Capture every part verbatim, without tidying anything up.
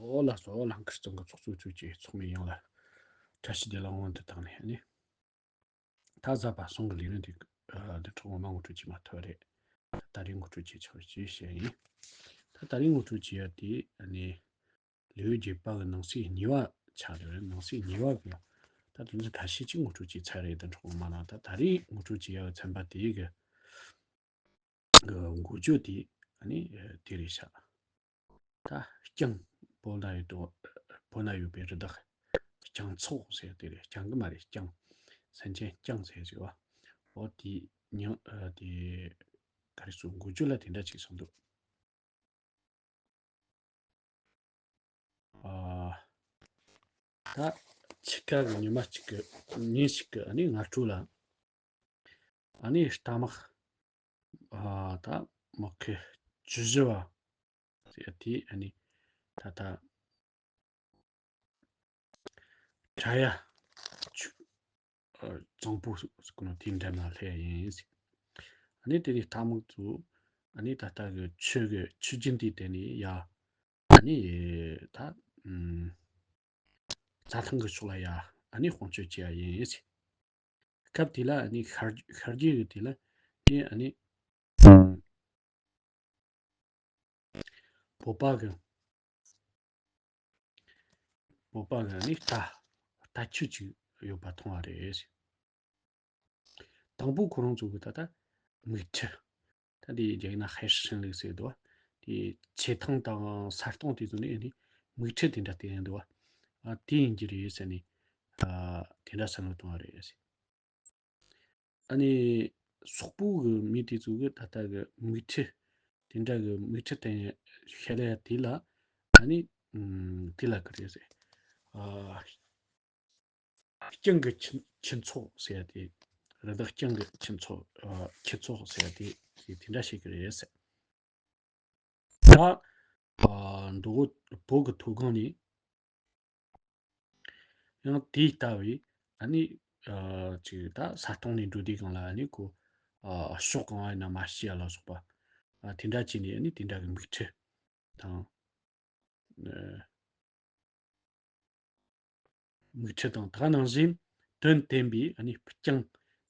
གཙོ་བོ་ལ་གཙོ་བོ་ལ་ཁིར་ཚང་གི་ཚོགས་གཙོ་གཙོས་ཀྱི་ཚོགས་མི་ཡོངས་ལ་བཀྲ་ཤིས་བདེ་ལེགས་སྔོན་དུ་བཏང་ནས་ནི། ད་གཟའ་པ་སངས་གི་ལས་རིམ་དེ་ཨ་འདི་གྲོགས་མོ་མ་ངོ་སྤྲོད་བྱས་མ་ཐུབ་རེད། ད་རེས་ངོ་སྤྲོད་བྱས་ཆོག་ཅེས་བཤད་ཡིན། ད་ད་རེས་ངོ་སྤྲོད་བྱས་ཡ་དེ་ཨ་ནི་ལེའུ་བརྒྱད་པ་གི་ནང་གསེས་གཉིས་པ་ཆགས་ཡོད་རེད། ནང་གསེས་གཉིས་པ་གི་ད་དོན་ཚན་ཁ་ཤས་ཅིག་ངོ་སྤྲོད་བྱས་ཚར་རེད། འདི་གྲོགས་མོ་མ་ལ་ད་ད་རེས་ངོ་སྤྲོད་བྱས་ཡ་གི་ཚན་པ་དེ་གི་གི་འགོ་བརྗོད་དེ་ཨ་ནི་དེ་རེད་ཤག་ད་རྐྱང་། བོད་ན་ཡོད་དོ། བོད་ན་ཡོད་པའི་རི་དྭགས་རྐྱང་ཚོགས་ཟེར་དེ་རེད། རྐྱང་གི་མ་རེད། རྐྱང་། སེམས་ཅན་རྐྱང་ཟེར་ཟེར་བ། འོ་དེ་ཉང་ཨ་དེ་ག་རེ་ཟེར། འགོ་བརྗོད་ལ་དེ་འདྲ་ཅིག་གསུངས་འདུག་ཨ་ད་ཕྱི་ཁ་གི་ཉི་མ་གཅིག་གི་ཉིན་ཞིག་གི་ཨ་ནི་སྔ་དྲོ་ལ་ཨ་ནི་རྟ་དམག་ཨ་ད་དམག་ཁུལ་བཅུ་བཞི་བ་ཟེར་དེ་ཨ་ནི་ད་ད་བྲག་གཡབ་ཆུ་གཙང་པོ་ཟེར་གོ་ནོ་དེའི་འགྲམ་ལ་སླེབས་ཡིན་ཟེར། ཨ་ནི་དེ་ནས་རྟ་དམག་ཚོ་ཨ་ནི་ད་ལྟ་གི་ཆུ་གི་ཆུ་རྒྱུན་དེའི་སྟེང་ནས་ཡར་ཨ་ནི་ད་ཨུམ་རྩྭ་ཐང་གི་ཕྱོགས་ལ་ཡར་ཨ་ནི་དཔུང་སྐྱོད་བྱས་ཡ་ཡིན་ཟེར། སྐབས་དེ་ལ་ཨ་ནི་ཤར་ཤར་རྒྱུད་ཀྱི་དེ་ལ་ཨ་ནི་ཨ་ནི་བོད་པ་གི་བོད་པ་གི་ཨ་ནི་རྟ་རྟ་ཁྱུ་གཅིག་ཡོད་པ་མཐོང་བ་རེད། དང་པོ་ཁོ་རང་ཚོ་གི་ད་ལྟ་མིག་ཁྲི། ད་དེ་རྒྱ་ཡིག་ན་ཧའེ་ཧྲི་ཧྲིན་ལིག་ཟེར་འདུག་བ། དེ་ཆེ་ཐང་དང་ས་སྟོང་དེ་ཚོ་ནི་ཨ་ནི་མིག་ཁྲི་དེ་འདྲ་བསྟན་འདུག་བ། ཨ་དེ་ཡིན་གྱི་རེད་ཟེར་ནས་ཨ་དེ་འདྲ་བསམ་བློ་གཏོང་བ་རེད། ཨ་ནི་སོག་པོ་གི་མི་དེ་ཚོ་གི་ད་ལྟ་གི་མིག་ཁྲི་དེ་འདྲ་གི་མིག་ཁྲི་བསྟན་ཤེས་ལ་དེ་ལ་ཨ་ནི་ཨམ་དེ་ལ་གི་རེད་ཟེར། ཨ་རྐྱང་གི་ཁྱུ་ཁྱུ་ཚོགས་ཟེར་ཡ་དེ། རི་དྭགས་རྐྱང་གི་ཁྱུ་ཚོགས་ཨ་ཁྱུ་ཚོགས་ཟེར་ཡ་དེ་དེ་དེ་འདྲ་ཞིག་གི་རེད་ཟེར། ད་ཨ་མདོ་དབུས་བོད་ཀྱི་མཐོ་སྒང་ནས་ཡང་དེ་ལྟ་བུའི་ཨ་ནི་ཨ་ཅིག་ད་ས་སྟོང་ནས་འགྲོ་དུས་སྒང་ལ་ཨ་ནི་ཁོ་ཨ་ཕྱོགས་གང་ཡིན་ན་མ་ཤེས་ཡ་ལ་སོགས་པ་ཨ་དེ་འདྲ་བྱས་ནས་ཨ་ནི་དེ་འདྲ་གི་མིག་ཁྲི་དང་ཨ་མིག་ཁྲི་དང་ད་ག་ནང་བཞིན་དོན་བསྟན་པའི་ཨ་ནི་རྐྱང་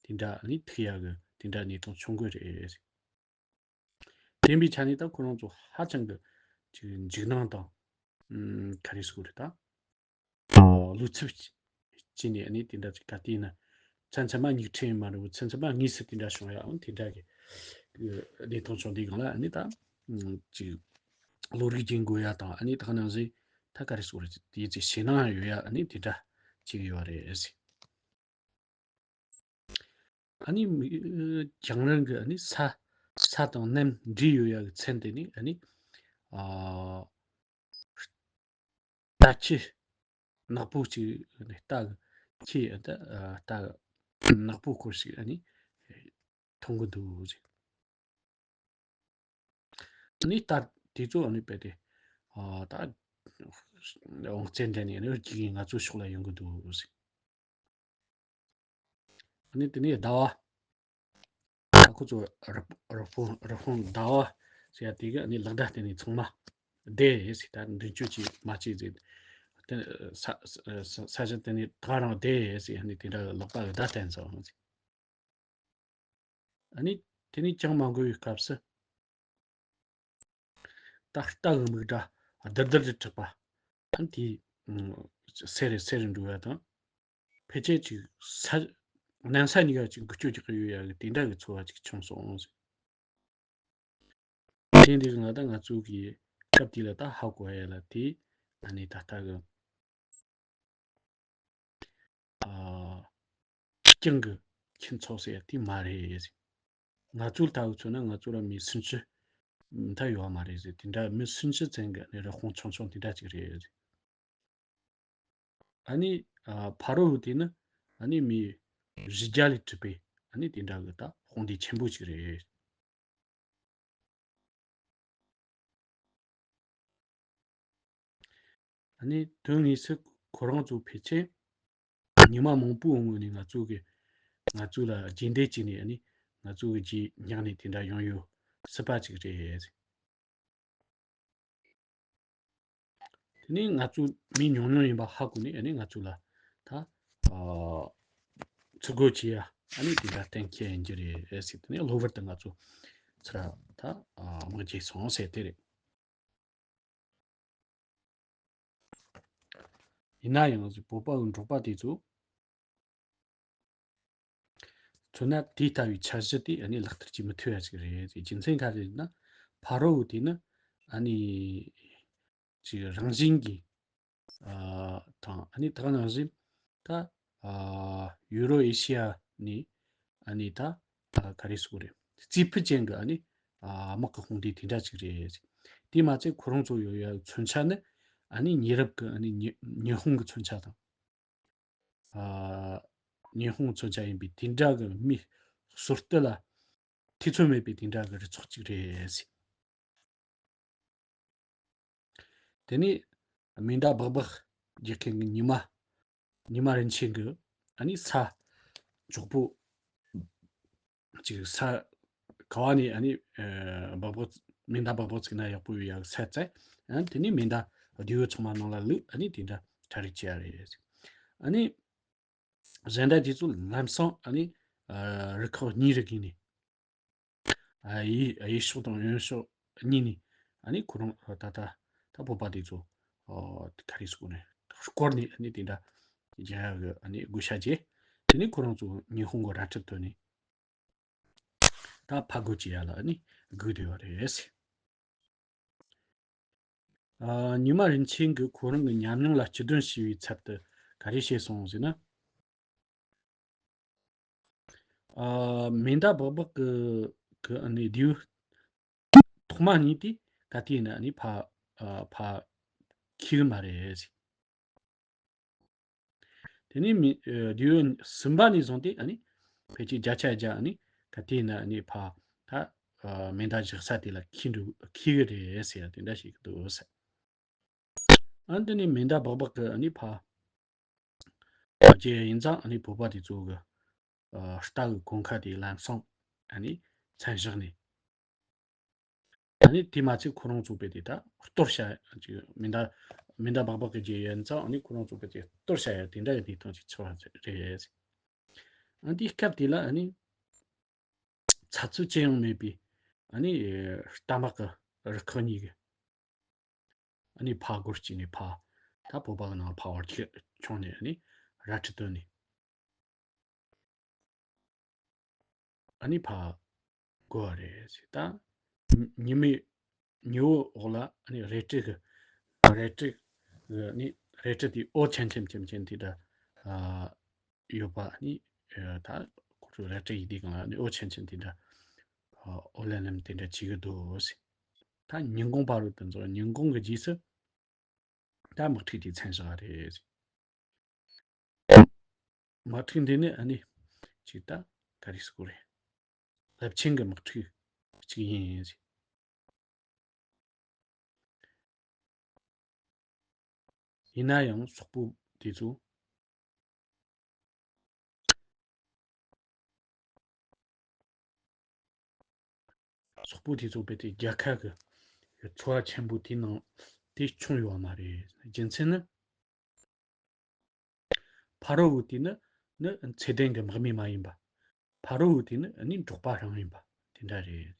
དེ་འདྲ་ཨ་ནི་ཐུག་ཡ་གི་དེ་འདྲ་གནས་སྟངས་བྱུང་གི་རེད། བསྟན་པའི་ཆ་ནས་ད་ཁོ་རང་ཚོ་ཧ་ཅང་གི་ཅིག་འཇིགས་སྣང་དང་ཨམ་ག་རེ་ཟེར་དགོས་རེད་ད། ཨ་བློ་འཚབ་བྱས་ནས་ཨ་ནི་དེ་འདྲ་ཅིག་ག་དུས་ཡིན་ན་མཚམས་མཚམས་མ་མིག་ཁྲི་ཡིན་མ་རེད། མཚམས་མཚམས་མ་དངོས་སུ་དེ་འདྲ་བྱུང་ཡ་འོང་དེ་འདྲ་གི་གནས་སྟངས་བྱུང་དུས་སྒང་ལ་ཨ་ནི་ད་ཨམ་ཅིག་བློ་རིག་རྒྱུན་དགོས་ཡ་དང་ཨ་ནི་ད་ག་ནང་བཞིན་ད་ག་རེ་ཟེར་དགོས་རེད། དེའི་ཅིག་ཞེད་སྣང་ཡོད་ཡ་ཨ་ནི་དེ་འདྲ་ཅིག་ཡོད་རེད། ཨ་ནི་མི་རྒྱང་རིང་གི་ཨ་ནི་ས་ས་དང་གནམ་འདྲེས་ཡོད་ཡ་གི་མཚན་དེ་ནི་ཨ་ནི་ཨ་རྟ་ཁྱུ་ནག་པོ་གཅིག་ཨ་ནི་རྟ་གི་ཁྱུ་ཨ་ད་ཨ་རྟ་ནག་པོ་སྐོར་ཞིག་ཨ་ནི་མཐོང་གི་འདུག་ཟེར། ཨ་ནི་རྟ་དེ་ཚོ་ཨ་ནི་རྦད་དེ་ཨ་ད་འོང་རྩེ་འདྲ་ནས་ཨ་ནི་རྒྱུག་གིན་ང་ཚོའི་ཕྱོགས་ལ་ཡོང་གི་འདུག་ཟེར། ཨ་ནི་དེ་ནས་ཟླ་བ། ད་ཁོ་ཚོ་རི་རི་ཕུང་རི་ཕུང་ཟླ་བ་ཟེར་ཡ་དེ་གི་ཨ་ནི་ལག་བརྡ་བསྟན་ནས་ཚང་མ་བསྡད་ཟེར། ད་མདུན་སྐྱོད་ཅིག་མ་བྱེད་ཟེར། དེ་ས་ས་ས་ས་གཞི་དེ་ནས་ད་རང་བསྡད་ཟེར། ཨ་ནི་དེ་འདྲ་ལག་པ་གི་བརྡ་བསྟན་སོང་ཟེར། ཨ་ནི་དེ་ནས་ཅང་མ་འགོར་བའི་སྐབས་སུ། ད་རྟ་གི་མིག་སྒྲ་རྡར་རྡར་དུ་གྲགས་པ། ཨ་ནི་དེ་ཨ་སེ་རུ་སེ་རུ་འགྲོ་ཡ་དང་། ཕལ་ཆེར་ཅིག་ས་གནམ་ས་གཉིས་ཀ་ཅིག་འགུལ་སྐྱོད་རྒྱག་གི་ཡོད་ཡ་གི་དེ་འདྲ་གི་ཚོར་བ་ཅིག་བྱུང་སོང་ཟེར། དེ་འདི་ང་ད་ང་ཚོ་གི་སྐབས་དེ་ལ་ད་ཧ་གོ་ཡ་ལ་དེ་ཨ་ནི་ད་ལྟ་གི་ཨ་རྐྱང་གི་ཁྱུ་ཚོགས་ཟེར་ཡ་དེ་མ་རེད་ཟེར། ང་ཚོ་ལྟ་བུ་མཚོན་ན་ང་ཚོ་ལ་མི་སུམ་ཅུ་མཐའ་ཡོད་པ་མ་རེད་ཟེར། དེ་འདྲ་མི་སུམ་ཅུ་ཙམ་གི་ཨ་ནི་རི་ཁོང་ཆུང་ཆུང་དེ་འདྲ་ཅིག་རེད་ཟེར། ཨ་ནི་ཨ་ཕ་རོལ་པོ་དེ་ནི་ཨ་ནི་མི་བཞི་བརྒྱ་ལས་གྲུབ་པའི་ཨ་ནི་དེ་འདྲ་གི་ད་དཔུང་སྡེ་ཆེན་པོ་ཅིག་རེད། ཨ་ནི་དོན་དངོས་སུ་ཁོ་རང་ཚོ་ཕལ་ཆེར་ཉི་མ་མང་པོའི་སྔོན་ནས་ང་ཚོ་གི་ང་ཚོ་ལ་རྗེས་འདེད་བྱས་ནས་ཨ་ནི་ང་ཚོ་གི་རྗེས་མྱངས་ནས་དེ་འདྲ་ཡོང་ཡོད་སྲིད་པ་ཅིག་རེད། དེ་ནས་ང་ཚོ་མི་ཉུང་ཉུང་ཡིན་པ་ཧ་གོ་ནས་ཨ་ནི་ང་ཚོ་ལ་ད་ཨ་ཚུར་རྒོལ་བྱེད་ཡ་ཨ་ནི་དེ་འདྲ་གཏན་འཁེལ་ཡིན་རྒྱུ་རེད་ཟེར། དེ་ནས་གློ་བུར་དུ་ང་ཚོ་ཚུར་ད་ཨ་དམག་རྒྱག་སོང་ཟེར་དེ་རེད། ཡིན་ན་ཡང་བོད་པ་འབྲོག་པ་དེ་ཚོ་མཚོན་ན་དེ་ལྟ་བུའི་འཆར་གཞི་དེ་ཨ་ནི་ལག་བསྟར་བྱེད་མི་ཐུབ་ཡ་ཞིག་རེད། རྒྱུ་མཚན་ག་རེ་རེད་ན། ཕ་རོལ་པོ་དེ་ནི་ཨ་ནི་ཅིག་རང་བཞིན་གྱིས་ཨ་དང་ཨ་ནི་ད་ག་ནང་བཞིན་ད་ཨ་ཡུ་རོ་ཨེ་ཤི་ཡ་ནས་ཨ་ནི་ད་ཨ་ག་རེ་ཟེར་དགོས་རེད། རྩིས་འཕུལ་ཅན་གྱི་ཨ་ནི་ཨ་དམག་གི་དཔུང་སྡེ་དེ་འདྲ་ཅིག་རེད། དེ་མ་ཚད་ཁོ་རང་ཚོ་ཡོད་ཡ་མཚོན་ཆ་ནི་ཨ་ནི་ཉེ་རབས་ཀྱི་ཨ་ནི་ཉི་ཉི་ཧོང་གི་མཚོན་ཆ་དང་། ཨ་ཉི་ཧོང་མཚོན་ཆ་ཡིན་པའི་དེ་འདྲ་གི་མི་ཟུར་བལྟས་ལ་ཐེ་ཚོམ་མེད་པའི་དེ་འདྲ་གི་རུ་ཚོགས་ཅིག་རེད་ཟེར། དེ་ནས་མེ་མདའ་སྦག་སྦག་རྒྱག་མཁན་གྱི་ཉི་མ་ཉི་མ་རིན་ཆེན་གྱི་ཨ་ནི་ས་མགྱོགས་པོ་ཅིག་ས་ག་བ་ནས་ཨ་ནི་ཨ་སྦག་སྦག་མེ་མདའ་སྦག་སྦག་ཅིག་ན་ཡག་པོ་ཡོད་ཡག་ས་བཙལ། ཨ་ནི་དེ་ནས་མེ་མདའ་རྡེའུ་ཚང་མ་ནང་ལ་བླུགས། ཨ་ནི་དེ་འདྲ་གྲ་སྒྲིག་བྱས་ཡ་རེད། ཨ་ནི་གཞན་དག་དེ་ཚོ་ལམ་སང་ཨ་ནི་ཨ་རུ་ཁག་གཉིས་རུ་བརྒྱུད་ནས་ཨ་གཡས་གཡས་ཕྱོགས་དང་གཡོན་ཕྱོགས་གཉིས་ནས་ཨ་ནི་ཁོ་རང་ད་ལྟ་ད་བོད་པ་དེ་ཚོ་ཨ་ག་རེ་ཟེར་དགོས་རེད། བསྐོར་ནས་ཨ་ནི་དེ་འདྲ་རྒྱག་ཡ་གི་ཨ་ནི་བགོ་བཤའ་བྱས། དེ་ནས་ཁོ་རང་ཚོ་ཉི་ཧོང་གི་རལ་གྲི་བཏོན་ནས། ད་ཕར་རྒོལ་བྱེད་ཡ་ལ་ཨ་ནི་སྒུག་བསྡད་པ་རེད། ཨ་ཉི་མ་རིན་ཆེན་གྱིས་ཁོ་རང་གི་ཉམས་མྱོང་ལ་སྤྱི་དོན་ཞུས་པའི་ཚབ་ཏུ་ག་རེ་བཤད་སོང་ཟེར་ན། ཨ་མེ་མདའ་སྦག་སྦག་གི་གི་ཨ་ནི་རྡེའུ་ཐོག་མ་གཉིས་དེ་ག་དུས་ཡིན་ན་ཨ་ནི་ཕར་ཨ་ཕར་འཁྱེར་གི་མ་རེད་ཟེར། དེ་ནས་མི་ཨ་རྡེའུ་གསུམ་པ་ནས་བཟུང་སྟེ་ཨ་ནི་ཕལ་ཆེར་བརྒྱ་ཆ་བརྒྱ་ཨ་ནི་ག་དུས་ཡིན་ན་ཨ་ནི་ཕར་ད་ཨ་མེ་མདའ་བཞག་ས་དེ་ལ་འཁྱེར་འགྲོ་འཁྱེར་གི་རེད་ཟེར་ཡ་དེ་འདྲ་ཞིག་འདུག་ཟེར། ཨ་ནི་དེ་ནས་མེ་མདའ་སྦག་སྦག་གི་ཨ་ནི་ཕར་རྒྱག་ཡིན་ཙང་ཨ་ནི་བོད་པ་དེ་ཚོ་གི་ཨ་རྟ་གི་གོང་ཁ་དེ་ལམ་སང་ཨ་ནི་མཚན་བཞག་ནས། ཨ་ནི་དེ་མ་ཚད་ཁོ་རང་ཚོ་དཔེ་དེ་ད་གཏོར་བྱ་ཅིག་མེ་མདའ་མེ་མདའ་སྦག་སྦག་གི་རྒྱུ་ཡིན་ཙང་ཨ་ནི་ཁོ་རང་ཚོ་དཔེ་དེ་གཏོར་བྱ་ཡ་དེ་འདྲ་ཡི་གནས་སྟངས་ཅིག་ཆགས་པ་རེད། ཨ་ནི་དེའི་སྐབས་དེ་ལ་ཨ་ནི་ཚ་ཚུལ་ཅི་ཡང་མེད་པའི་ཨ་ནི་རྟ་དམག་གི་རུ་ཁག་གཉིས་ཀྱི་ཨ་ནི་ཕར་སྒོར་གཅིག་ནས་ཕར་ད་བོད་པ་གི་ནང་ཕར་བར་གཅིག་མཆོངས་ནས་ཨ་ནི་རལ་གྲི་བཏོན་ནས། ཨ་ནི་ཕར་རྒོལ་བ་རེད་ཟེར། ད་ཉི་མའི་ཉི་འོད་འོག་ལ་ཨ་ནི་རལ་གྲི་གི་རལ་གྲི་གི་ཨ་ནི་རལ་གྲི་དེའི་འོད་ཆེམ་ཆེམ་ཆེམ་ཆེམ་དེ་འདྲ་ཨ་ཡོད་པ། ཨ་ནི་ཨ་ད་ཁོ་ཚོའི་རལ་གྲི་ཡི་དེ་སྒང་ལ་ཨ་ནི་འོད་ཆེམ་ཆེམ་དེ་འདྲ་ཨ་འོད་ལམ་ལམ་དེ་འདྲ་བྱེད་གི་འདུག་ཟེར། ད་ཉིན་གུང་བར་དུ་དེ་ཚོ་ཉིན་གུང་གི་རྗེས་སུ། ད་དམག་འཁྲུག་དེ་མཚམས་བཞག་རེད། དམག་འཁྲུག་འདི་ནི་ཨ་ནི་ཅིག་ད་ག་རེ་ཟེར་དགོས་རེད། རླབས་ཆེན་གྱི་དམག་འཁྲུག་ཅིག་ཡིན། ཡིན་ན་ཡང་སོག་པོ་དེ་ཚོ། སོག་པོ་དེ་ཚོ་རྦད་དེ་རྒྱལ་ཁ་གི་ཚོར་བ་ཆེན་པོ་དེའི་ནང་དེ་བྱུང་ཡོད་མ་རེད། རྒྱུ་མཚན་ནི། ཕ་རོལ་པོ་དེ་ནི་ནི་ཚད་ལྡན་གྱི་དམག་མི་མ་ཡིན་པ། ཕ་རོལ་པོ་དེ་ནི་ནི་འབྲོག་པ་རང་ཡིན་པ་དེ་འདྲ་རེད།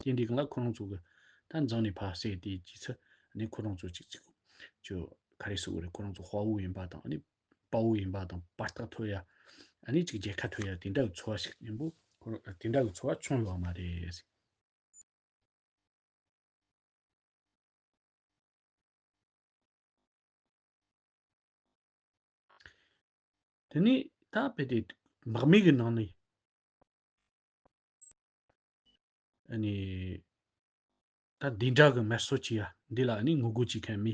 དེ་འདྲའི་སྒང་ལ་ཁོ་རང་ཚོ་གི་ད་འཛིང་ནས་ཕར་བསད་དེ་རྗེས་སུ་ནི་ཁོ་རང་ཚོ་ཅིག་ཅིག་ཅོ་ག་རེ་ཟེར་དགོས་རེད། ཁོ་རང་ཚོ་དཔའ་བོ་ཡིན་པ་དང་ནི་དཔའ་བོ་ཡིན་པ་དང་བར་ཐག་མཐོ་ཡ། ཨ་ནི་ཅིག་རྒྱལ་ཁ་ཐོབ་ཡ་དེ་འདྲ་གི་ཚོར་བ་ཞིག་ཡིན་པོ་ཁོ་རང་དེ་འདྲ་གི་ཚོར་བ་བྱུང་ཡོད་མ་རེད། དེ་ནས་ད་དཔེ་དེ་དམག་མི་གི་ནང་ནས་ཨ་ནི་ད་འདི་འདྲ་གི་དམར་གསོད་བྱེད་ཡ་འདི་ལ་ཨ་ནི་ངོ་རྒོལ་བྱེད་མཁན་མི་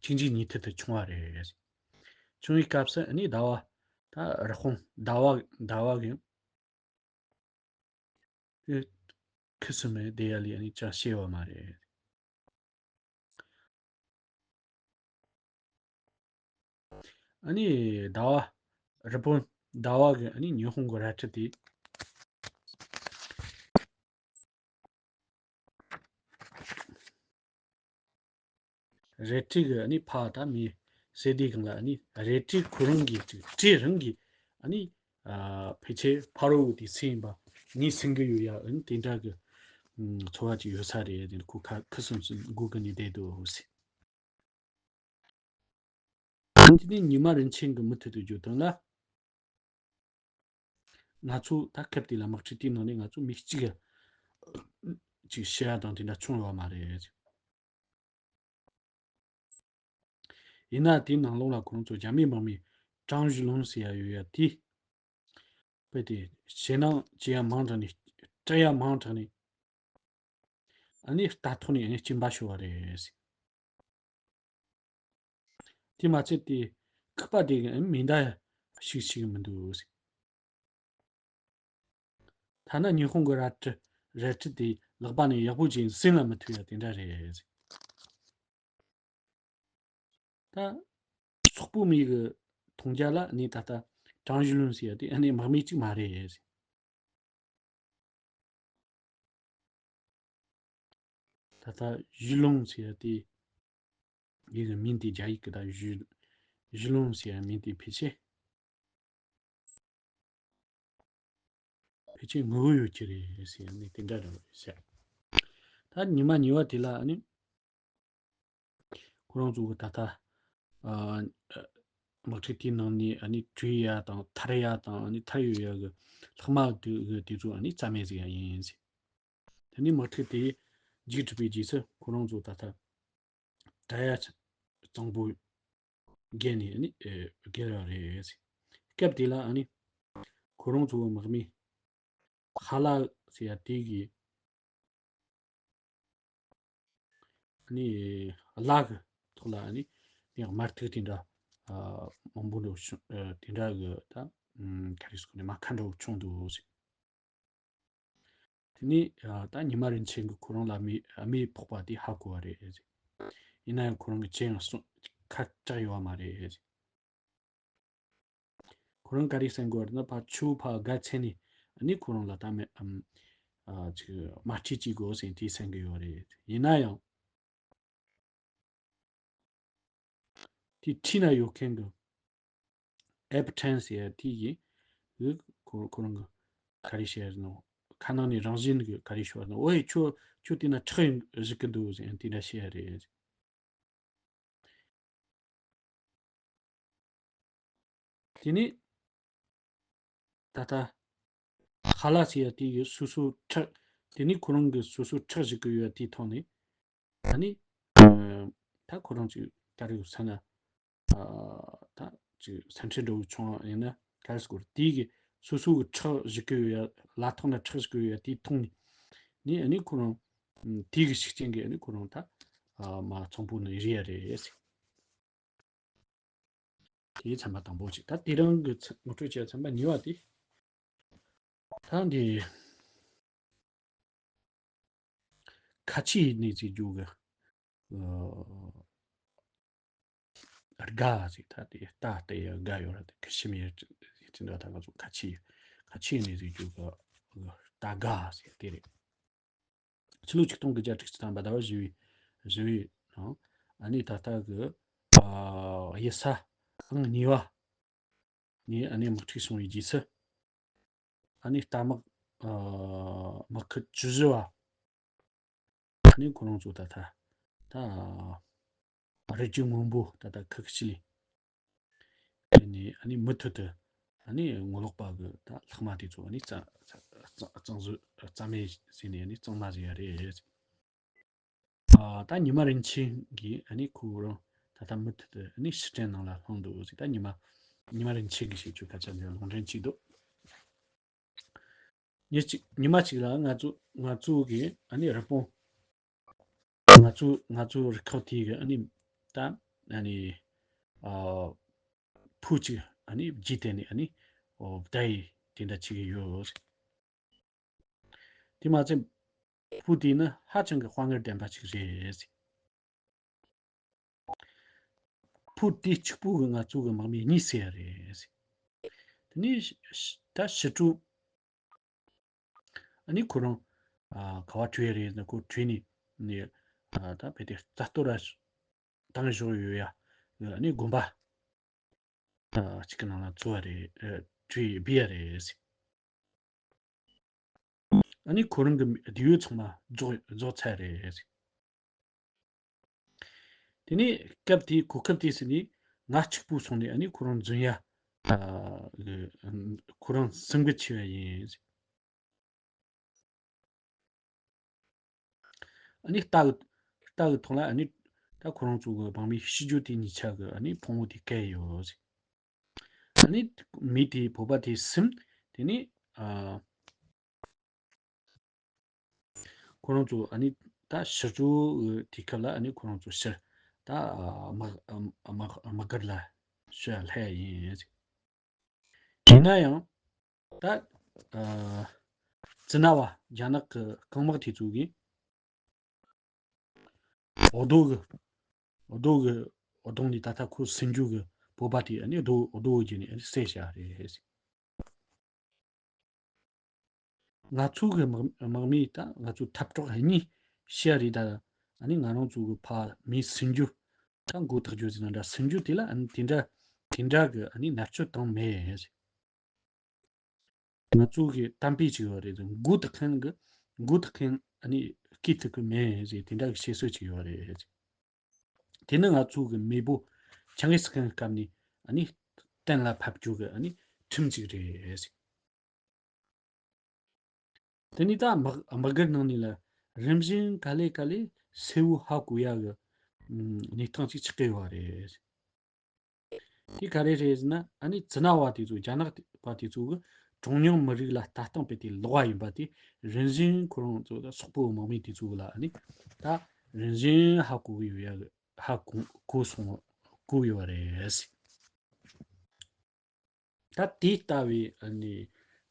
གཅིག་འཇིག་གཉིས་མཐུད་དུ་བྱུང་བ་རེད། བྱུང་བའི་སྐབས་སུ་ཨ་ནི་ཟླ་བ་ད་རི་ཧོང་ཟླ་བ་ཟླ་བ་གི་དེ་ཁུ་སིམ་མེར་བསྡད་ཡ་ལས་ཨ་ནི་ཅང་ཤེས་པ་མ་རེད། ཨ་ནི་ཟླ་བ་རི་པོན་ཟླ་བ་གི་ཨ་ནི་ཉི་ཧོང་གི་རལ་གྲི་དེ། རལ་གྲི་གི་ཨ་ནི་ཕ་ད་མི་ཟེར་དེ་གང་ལ་ཨ་ནི་རལ་གྲི་ཁོ་རང་གི་ཅིག་གྲི་རང་གི་ཨ་ནི་ཨ་ཕལ་ཆེར་ཕ་རོལ་དེ་སེམས་པ་ངས་སེང་གི་ཡོད་ཡ་ཨ་ནི་དེ་འདྲ་གི་ཚོར་བ་ཅིག་ཡོད་ས་རེད། དེ་ཁོ་ཁ་ཁུ་སིམ་སིམ་སྒུག་གི་ནི་བསྡད་འདུག་ཟེར། དེ་ནས་ཉི་མ་རིན་ཆེན་གྱི་མུ་མཐུད་དུ་བརྗོད་དོན་ལ། ང་ཚོ་ད་སྐབས་དེ་ལ་དམག་འཁྲུག་དེའི་ནང་ནས་ང་ཚོ་མི་གཅིག་ཅིག་ཤི་ཡ་དང་དེ་འདྲ་བྱུང་ཡོད་མ་རེད། ཡིན་ན་དེའི་ནང་ལོགས་ལ་ཁོང་ཚོ་རྒྱ་མིའི་དམག་མི་ཀྲང་ཞུ་ལུང་ཟེར་ཡ་ཡོད་ཡ་དེ། དཔེ་དེ་ཞེད་སྣང་བྱེད་ཡ་མང་དྲགས་ནས་སྐྲག་ཡ་མང་དྲགས་ནས། ཨ་ནི་རྟ་ཐོག་ནས་ཨ་ནི་སྐྱིན་པ་ཤོར་བ་རེད། དེ་མ་ཚད་དེ་ཁུག་པ་དེ་གི་མེ་མདའ་ཞིག་ཞིག་མི་འདུག། ཐ་ན་ཉི་ཧོང་གི་རལ་གྲི་རལ་གྲི་དེ་ལག་པ་ནས་ཡག་པོ་ཅིག་ཟིན་ལ་མི་ཐུབ་ཡ་དེ་འདྲ་རེད། ད་སོག་པོ་མི་གི་མཐོང་རྒྱ་ལ་ནི་ད་ལྟ་ཀྲང་ཞུ་ལུན་ཟེར་ཡ་དེ་ཨ་ནི་དམག་མི་གཅིག་མ་རེད། ད་ལྟ་ཞུ་ལུང་ཟེར་ཡ་དེ་ཡི་གི་མིང་དེ་རྒྱ་ཡིག་གི་ད་ཞུ་ཞུ་ལུང་ཟེར་ཡ་མིང་དེ་ཕལ་ཆེར། ཕལ་ཆེར་ངོ་བོ་ཡོད་ཀྱི་རེད་ཟེར་ནས་དེ་འདྲ་རེད་ཟེར། ད་ཉི་མ་ཉི་བ་དེ་ལ་ཨ་ནི་ཁོ་རང་ཚོ་གི་ད་ལྟ་ཨ་དམག་འཁྲུག་དེའི་ནང་ནས་ཨ་ནི་བྲོས་ཡ་དང་ཐར་ཡ་དང་ཨ་ནི་ཐར་ཡོད་ཡ་གི་ལྷག་མ་དེ་གི་དེ་ཚོ་ཨ་ནི་རྩ་མེད་ཟིག་ཡ་ཡིན་ཟེར། དེ་ནས་དམག་འཁྲུག་དེ་མཇུག་གྲུབ་པའི་རྗེས་སུ་ཁོ་རང་ཚོ་ད་ལྟ་བྲལ་ཡ་གཙང་པོ་བརྒལ་ནས་ནི་ཨེ་བརྒལ་བ་རེད། སྐབས་དེ་ལ་ཨ་ནི་ཁོ་རང་ཚོའི་དམག་མི་ཧ་ལ་ཟེར་ཡ་དེ་གི་ཨ་ནི་བླ་གི་ཐོག་ལ་ཨ་ནི་ནི་དམར་ཐིག་དེ་འདྲ་ཨ་མང་པོ་འདྲ་བྱུང་ཨ་དེ་འདྲ་གི་ད་ཨམ་ག་རེ་ཟེར་དགོས་རེད། རྨ་ཁ་འདྲ་བོ་བྱུང་འདུག་ཟེར། དེ་ནས་ཨ་ད་ཉི་མ་རིན་ཆེན་གྱིས་ཁོ་རང་ལ་རྨས་རྨས་ཕོག་པ་དེ་ཧ་གོ་བ་རེད། ཡིན་ན་ཡང་ཁོ་རང་གི་ཅི་ཡང་གསུང་ཁ་གྲག་ཡོད་བ་མ་རེད། ཁོ་རང་ག་རེ་བསམ་གི་ཡོད་རེད་ན། ཕར་ཆུ་ཕར་དགའ་ཚེ་ནས་ཨ་ནི་ཁོ་རང་ལ་ད་མེད་ཨམ་ཨ་ཅིག་དམར་ཁྲིད་ཅིག་དགོས་ཟེར་དེ་བསམ་གི་ཡོད་རེད། ཡིན་ན་ཡང་དེ་ཁྲིད་ན་ཡོད་མཁན་གི་ཨེབ་ཕྲན་ཟེར་ཡ་དེ་ཡིས་ཁོ་ཁོ་རང་གི་ག་རེ་བཤད་ཡ་ནོ། ཁ་ནང་ནས་རང་བཞིན་གི་ག་རེ་ཤོར་ནོ། ཨོའི་ཁྱོད་ཁྱོད་དེ་ན་ཁྲག་ཡིན་བཞིན་གི་འདུག་ཟེར་དེ་འདྲ་བཤད་ཡ་རེད། དེ་ནས་ད་ལྟ་ཧ་ལ་ཟེར་ཡ་དེ་གི་སོ་སོ་ཁྲག་དེ་ནས་ཁོ་རང་གི་སོ་སོ་ཁྲག་བཞིན་གི་ཡོད་ཡ་དེའི་ཐོག་ནས་ཨ་ནི་ད་ཁོ་རང་ཅིག་ག་རེ་ཡོད་ཟེར་ན། ད་ཅིག་སེམས་ཁྲལ་འདྲ་བོ་བྱུང་བ་ཡིན་ན་ག་རེ་ཟེར་དགོས་རེད། དེའི་གི་སོ་སོ་གི་ཁྲག་བཞུ་གི་ཡོད་ཡ། ལ་ཐོག་ན་ཁྲག་བཞུ་གི་ཡོད་ཡ་དེའི་ཐོག་ནས་ནི་ཨ་ནི་ཁོ་རང་དེའི་གི་ཤུགས་རྐྱེན་གྱིས་ཨ་ནི་ཁོ་རང་ད་མ་ཚོང་པོ་ནི་རེད་ཡ་རེད། དེའི་ཚན་པ་དང་པོ་ཅིག་ད་དེ་རིང་གི་ཚན་ངོ་སྤྲོད་བྱས་ཚན་པ་གཉིས་པ་དེ། ད་འདི་ཁ་ཆེའི་གནས་ཚུལ་རྒྱུ་གི་ཨ་དགའ་ཟེར། ད་དེ་ལྟ་སྟེ་དགའ་ཡོད་ར། དེ་ཁ་ཤི་མི་ཡ་ཅི་འདྲ། ད་ང་ཚོ་ཁ་ཆེ་ཁ་ཆེའི་གནས་ཚུལ་རྒྱུ་གི་ལྟ་དགའ་ཟེར་དེ་རེད། ཕྱི་ལོ་ཆིག་སྟོང་དགུ་བརྒྱ་དྲུག་ཅུ་ཐམ་པ་ཟླ་བ་བཞི་པའི་བཞི་པའི་ནང་ཨ་ནི་ད་ལྟ་གི་ཨ་གཡུལ་ས་ཨང་གཉིས་པ་ནས་ཨ་ནི་དམག་འཁྲུག་བྱུང་བའི་རྗེས་སུ་ཨ་ནི་རྟ་དམག་ཨ་དམག་ཁུལ་བཅུ་བཞི་པ་ཨ་ནི་ཁོ་རང་ཚོ་ད་ལྟ་ད་རི་རྒྱུད་སྔོན་པོ་ད་ལྟ་ཁུ་ཁི་ཆི་ལི། དེ་ནས་ཨ་ནི་མུ་མཐུད་དུ་ཨ་ནི་ངོ་ལོག་པ་གི་ད་ལྷག་མ་དེ་ཚོ་ཨ་ནི་རྩ་རྩ་རྩ་འཛུགས་རྩ་མེད་ཟེར་ནས་ཨ་ནི་གཙང་མ་བཟོས་ཡ་རེད། ཨ་ད་ཉི་མ་རིན་ཆེན་གྱིས་ཨ་ནི་ཁོ་རང་ད་ལྟ་མུ་མཐུད་དུ་ཨ་ནི་ཕྱིར་དྲན་ནང་ལ་ལྷུང་འདུག་ཟེར། ད་ཉི་མ་ཉི་མ་རིན་ཆེན་གྱིས་བཤད་རྒྱུ་སྐད་ཆ་འདི་ལུང་འདྲེན་གཅིག་འདུག་ཉི་གཅིག་ཉི་མ་གཅིག་ལ་ང་ཚོ་ང་ཚོ་གི་ཨ་ནི་རི་པིན་ང་ཚོ་ང་ཚོ་རུ་ཁག་དེ་གི་ཨ་ནི་ད་ཨ་ནི་ཨ་ཕུ་གཅིག་ཨ་ནི་བརྒྱུད་དེ་ནི་ཨ་ནི་ཨོ་བདའ་ཡི་དེ་འདྲ་བྱེད་ཀྱི་ཡོད། དེ་མ་ཚད་ཕུ་དེ་ནི་ཧ་ཅང་གི་དཔའ་ངར་ལྡན་པ་ཅིག་རེད། ཕུ་དེ་གཅིག་པུ་གི་ང་ཚོ་གི་དམག་མི་གཉིས་བསད་ཡ་རེད། དེ་ནས་ད་ཕྱི་དྲོ་ཨ་ནི་ཁོ་རང་ཨ་ག་བ་བྲོས་རེད་ཟེར་ན། ཁོ་བྲོས་ནས་ནས་ཨ་ད་བལ་དེ་རྩ་གཏོར་ར་ བཏང་བཞག་ཡོད་ཡ། ཨ་ནི་དགོན་པ་ཨ་གཅིག་གི་ནང་ལ་བཙུགས་པ་རེད། ཨ་བྲིས་སྦས་ཡ་རེད། ཨ་ནི་ཁོ་རང་གི་དེའུ་ཚང་མ་རྫོགས་རྫོགས་ཚར་རེད། དེ་ནས་སྐབས་དེའི་གོ་སྐབས་དེ་ཟིན་ནས་ང་གཅིག་པུ་སོང་ནས་ཨ་ནི་ཁོ་རང་འཛིན་ཡ། ཨ་གི་ཁོ་རང་སེམས་འགུལ་ཆེ་བ་ཡིན། ཨ་ནི་རྟ་གི་རྟ་གི་ཐོག་ལ་ཨ་ནི་ད་ཁོ་རང་ཚོ་གི་འབངས་མི་ཤི་རྒྱུ་དེ་གཉིས་ཆ་གི་ཨ་ནི་ཕུང་བོ་དེ་བཀལ་ཡོད། ཨ་ནི་མི་དེ་བོད་པ་དེ་སིམ། དེ་ནས་ཨ་ཁོ་རང་ཚོ་ཨ་ནི་ད་ཕྱི་དྲོ་གི་དུས་སྐབས་ལ་ཨ་ནི་ཁོ་རང་ཚོ་ཕྱིར་ད་དམག་དམག་དམག་སྒར་ལ་ཕྱིར་སླེབས་ཡིན། ཡིན་ན་ཡང་ད་ཨ་ཙི་ན་བ་རྒྱ་ནག་གི་རྐང་དམག་དེ་ཚོ་གིས་འོ་རྡོ་གི་འོ་རྡོ་གི་འོ་རྡོ་ནི་ད་ལྟ་ཁོ་སིམ་རྒྱུ་གི་བོད་པ་དེ་ཨ་ནི་རྡོ་འོ་རྡོ་བརྒྱུད་ནས་ཨ་ནི་བསད་བཞག་རེད། ང་ཚོ་གི་དམག་དམག་མི་དང་ང་ཚོ་འཐབ་གྲོགས་གཉིས་ཤི་ཡ་རེད། ད་ཨ་ནི་ང་རང་ཚོ་གི་ཕ་མི་སུན་རྒྱུ་དང་མགོ་བཏགས་རྒྱུ་ཟེར་ན་འདྲ། སུན་རྒྱུ་དེ་ལ་ཨ་ནི་དེ་འདྲ་དེ་འདྲ་གི་ཨ་ནི་མནར་གཅོད་བཏང་མེད། ང་ཚོ་གི་གཏམ་དཔེ་ཅིག་ཡོད་རེད། མགོ་བཏགས་མཁན་གི་མགོ་བཏགས་མཁན་ཨ་ནི་སྐེ་བཏགས་གི་མེད་ཟེར། དེ་འདྲ་གི་བཤད་སྲོལ་ཅིག་ཡོད་རེད། དེ་ནི་ང་ཚོ་གི་མེས་པོ་ཆིང་གིས་ཁན་སྐབས་ནས་ཨ་ནི་གཏན་ལ་ཕབ་རྒྱུ་གི་ཨ་ནི་ཁྲིམས་ཅིག་རེད། དེ་ནི་ད་དམག་དམག་སྒར་ནང་ནས་ལ་རིམ་བཞིན་ག་ལེ་ག་ལེ་གསལ་བོ་ཧ་གོ་ཡ་གི་ཨམ་གནས་སྟངས་ཅིག་ཆགས་ཀྱི་ཡོད་རེད། དེ་ག་རེ་རེད་ཟེར་ན་ཨ་ནི་ཙི་ན་བ་དེ་ཚོ་རྒྱ་ནག་པ་དེ་ཚོ་གི་གྲངས་ཉུང་མི་རིགས་ལ་ལྟ་སྟངས་དཔེ་དེ་ལོག་པ་ཡིན་པ་དེ་རིམ་བཞིན་ཁོ་རང་ཚོ་ད་སོག་པོ་དམག་མི་དེ་ཚོ་ལ་ཨ་ནི་ད་རིམ་བཞིན་ཧ་གོ་གི་ཡོད་ཡ་གི་ཧ་གོ་གོ་སོང་གོ་ཡོད་རེད། ད་དེ་ལྟ་བུའི་ཨ་ནི་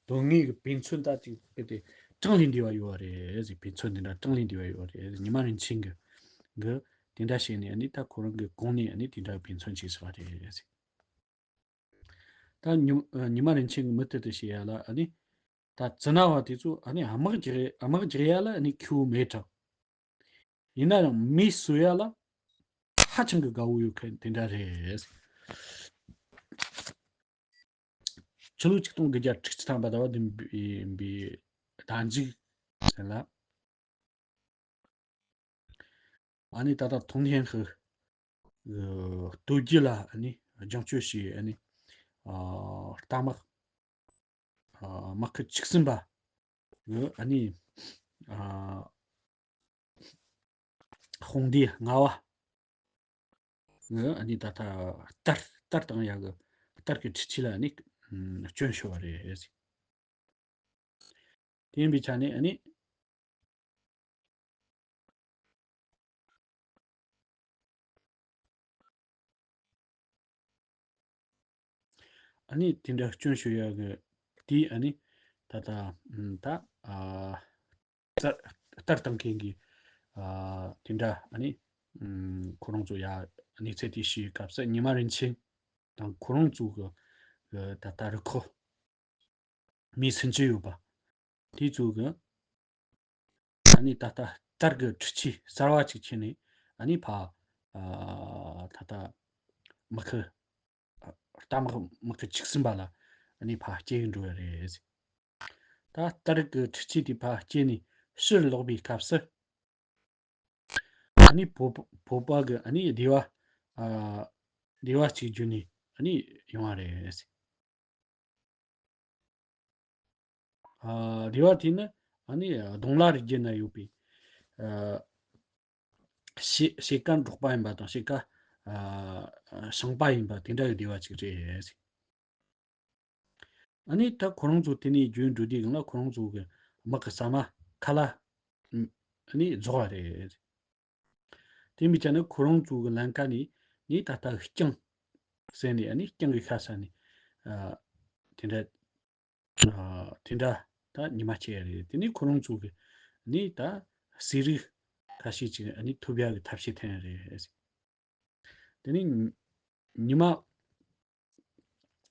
དོན་དངོས་ཀྱི་དཔེ་མཚོན་ད་ཅིག་དཔེ་དེ་གྲངས་ལས་འདས་པ་ཡོད་རེད་ཟེར། དཔེ་མཚོན་དེ་འདྲ་གྲངས་ལས་འདས་པ་ཡོད་རེད། ཉི་མ་རིན་ཆེན་གྱི་གི་དེ་འདྲ་བྱས་ནས་ཨ་ནི་ད་ཁོ་རང་གི་གོང་ནས་ཨ་ནི་དེ་འདྲ་དཔེ་མཚོན་བྱས་ཟེར་བ་རེད་ཟེར། ད་ཉི་ཉི་མ་རིན་ཆེན་གྱི་མུ་མཐུད་དུ་བཤད་ཡ་ལ་ཨ་ནི་ད་ཙི་ན་བ་དེ་ཚོ་ཨ་ནི་དམག་རྒྱག་དམག་རྒྱག་ཡ་ལ་ཨ་ནི་ཁྱོ་མེད་དྲག་ཡིན་ན་ཡང་མི་གསོད་ཡ་ལ་ཧ་ཅང་གི་དགའ་བོ་ཡོད་མཁན་དེ་འདྲ་རེད། ཕྱི་ལོ་ཆིག་སྟོང་དགུ་བརྒྱ་དྲུག་ཅུ་ཐམ་པ་ཟླ་བ་བདུན་པའི་ཟླ་མཇུག་ཟེར་ལ། ཨ་ནི་ད་ལྟ་ཐུང་ཐེན་ཧི་སྟོད་རྒྱུད་ལ་ཨ་ནི་རྒྱང་སྐྱོད་བྱས། ཨ་ནི་ཨ་རྟ་དམག་ཨ་དམག་ཁུལ་བཅུ་གསུམ་པ་གི་ཨ་ནི་ཨ་དཔུང་སྡེ་ལྔ་བ་གི་ཨ་ནི་ད་ལྟ་གཏར་གཏར་བཏང་ཡག་གི་གཏར་གི་འཕྲུལ་ཆས་ལ་ཨ་ནི་སྐྱོན་ཤོར་བ་རེད། དེ་ཡིན་པའི་ཆ་ནས་ཨ་ནི་ཨ་ནི་དེ་འདྲ་སྐྱོན་ཤོར་ཡག་གི་དེ་ཨ་ནི་ད་ལྟ་ཨམ་ད་ཨ་གཏར་གཏར་བཏང་མཁན་གྱི་ཨ་དེ་འདྲ་ཨ་ནི་ཨམ་ཁོ་རང་ཚོ་ཡ་གནས་ཚུལ་དེ་ཤེས་པའི་སྐབས་སུ་ཉི་མ་རིན་ཆེན་དང་ཁོ་རང་ཚོ་གི་གི་ད་ལྟ་རུ་ཁོ་མི་སུན་ཅི་ཡོད་པ་དེ་ཚོ་གི་ཨ་ནི་ད་ལྟ་གཏར་གི་འཕྲུལ་ཆས་གསར་བ་ཅིག་ཁྱེར་ནས་ཨ་ནི་ཕ་ཨ་ད་ལྟ་དམག་ཁུལ་རྟ་དམག་དམག་ཁུལ་བཅུ་གསུམ་པ་ལ་ཨ་ནི་ཕ་སྐྱེལ་གི་འགྲོ་ཡ་རེད། ད་གཏར་གི་འཕྲུལ་ཆས་དེ་ཕ་སྐྱེལ་ནས་ཕྱིར་ལོག་པའི་སྐབས་སུ་ཨ་ནི་བོད་བོད་པ་གི་ཨ་ནི་སྡེ་བ་ཨ་སྡེ་བ་གཅིག་བརྒྱུད་ནས་ཨ་ནི་ཡོང་བ་རེད། ཨ་སྡེ་བ་དེ་ནི་ཨ་ནི་གདོང་ལ་རི་རྒྱུད་ན་ཡོད་པའི་ཨ་ཕྱེད་ཕྱེད་ཀ་འབྲོག་པ་ཡིན་པ་དང་ཕྱེད་ཀ་ཨ་ཞིང་པ་ཡིན་པ་དེ་འདྲ་གི་སྡེ་བ་ཅིག་རེད། ཨ་ནི་ད་ཁོ་རང་ཚོ་དེ་ནས་རྒྱུན་འགྲོ་དུས་སྒང་ལ་ཁོ་རང་ཚོ་གི་དམག་གི་ཟ་མ་ཁ་ལག་ཨ་ནི་རྫོགས་པ་རེད། དེ་མི་ཆ་ནི་ཁོ་རང་ཚོ་གི་ལམ་ཁ་ནས་ནི་ད་ལྟ་རྐྱང་ཟེར་ནས་ཨ་ནི་རྐྱང་གི་ཤ་ཟ་ནས་ཨ་དེ་འདྲ་ཨ་དེ་འདྲ་ད་ཉི་མ་ཆེ་ཡ་རེད། དེ་ནི་ཁོ་རང་ཚོ་གི་ནི་ད་ཟས་རིགས་ཁ་ཤས་ཅིག་ཨ་ནི་ཐོབ་ཡ་གི་ཐབས་ཤེས་འཐེན་ཡ་རེད། དེ་ནི་ཉི་མ་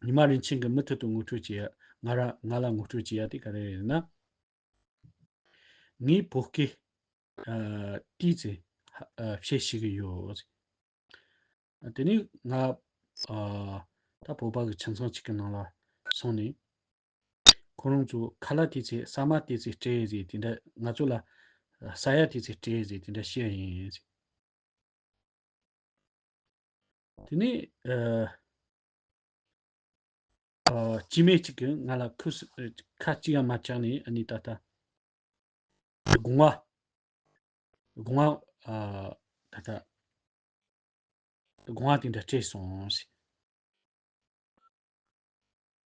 ཉི་མ་རིན་ཆེན་གྱིས་མུ་མཐུད་དུ་ངོ་སྤྲོད་བྱེད་ཡ། ང་ར་ང་ལ་ངོ་སྤྲོད་བྱེད་ཡ་དེ་ག་རེ་རེད་ན། ངས་བོད་སྐད་ཨ་ཏོག་ཙམ་ཧ་ཨ་བཤད་ཤེས་ཀྱི་ཡོད། དེ་ནས་ང་ཨ་ད་བོད་པ་གི་ཁྱིམ་ཚང་གཅིག་གི་ནང་ལ་སོང་ནས། ཁོ་རང་ཚོ་ཁ་ལག་དེ་ཚོ་ཟ་མ་དེ་ཚོ་སྤྲད་ཟེར་དེ་འདྲ། ང་ཚོ་ལ་ཟ་ཡ་དེ་ཚོ་སྤྲད་ཟེར་དེ་འདྲ་བཤད་ཡིན་ཟེར། དེ་ནས་ཨ་ཨ་སྐྱེས་དམན་གཅིག་གིས་ང་ལ་ཁུ་སི་ཁ་གཅིག་ཡང་མ་བཅག་ནས། ཨ་ནི་ད་ལྟ་སྒོ་ང་སྒོ་ང་ཨ་ད་ལྟ་སྒོ་ང་དེ་འདྲ་སྤྲད་སོང་ཟེར།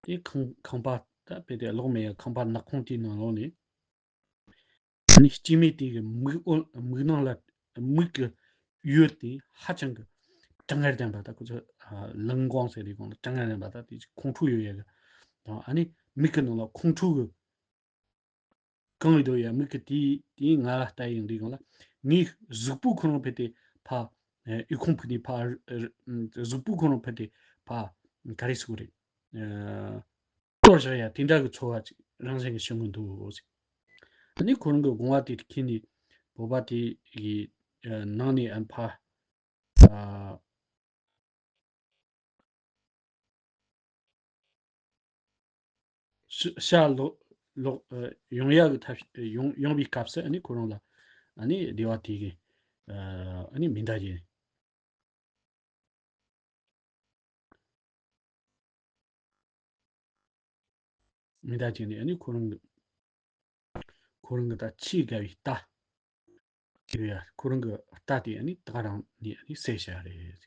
དེ་ཁང་ཁང་པ་ད་དཔེ་དེ་ལོག་མེད་ཡ། ཁང་པ་ནག་ཁུང་དེའི་ནང་ལོགས་ནས། ཨ་ནི་སྐྱེས་དམན་དེ་གི་མིག་འོད་མིག་ནང་ལ་མིག་གི་འོད་དེ་ཧ་ཅང་གི་གྲང་ངར་ལྡན་པ། ད་ཁོ་ཚོ་ཨ་ལིང་ཀོང་ཟེར་དེ་གོང་ལ་གྲང་ངར་ལྡན་པ། ད་དེ་ཁོང་ཁྲོ་ཡོད་ཡ་གི་དང་། ཨ་ནི་མིག་གི་ནང་ལ་ཁོང་ཁྲོ་གི་གང་ཡོད་དོ་ཡ། མིག་གི་དེ་དེ་ང་ལ་ལྟ་ཡིན་དུས་གང་ལ། ངའི་གཟུགས་པོ་ཁོ་རང་ཕེ་དེ་ཕ་ཨ་ཨི་ཁུང་ཕུ་ནི་ཕ་ཨ་གཟུགས་པོ་ཁོ་རང་ཕེ་དེ་ཕ་ག་རེ་ཟེར་དགོས་རེད། ཨ་གཏོར་བཞག་ཡ་དེ་འདྲ་གི་ཚོར་བ་ཅིག་རང་བཞིན་གྱི་བྱུང་གི་འདུག་ཟེར། ཨ་ནི་ཁོ་རང་གི་སྒོ་ང་དེ་ཁྱེར་ནས་བོད་པ་དེ་གི་ཨ་ནང་ནས་ཨ་ཕ་ཨ་ཤ་ཤ་ལོག་ལོག་ཨ་ཡོང་ཡ་གི་ཐབས་ཡོང་ཡོང་བའི་སྐབས་སུ། ཨ་ནི་ཁོ་རང་ལ་ཨ་ནི་སྡེ་བ་དེ་གི་ཨ་ཨ་ནི་མེ་མདའ་གྱིས། མེ་མདའ་གྱིས་ནི་ཨ་ནི་ཁོ་རང་གི་ཁོ་རང་གི་ད་ཆེས་དགའ་བའི་རྟ་ཡོད་ཡ། ཁོ་རང་གི་རྟ་དེ་ཨ་ནི་ད་ག་རང་ནས་ཨ་ནི་བསད་བཞག་རེད།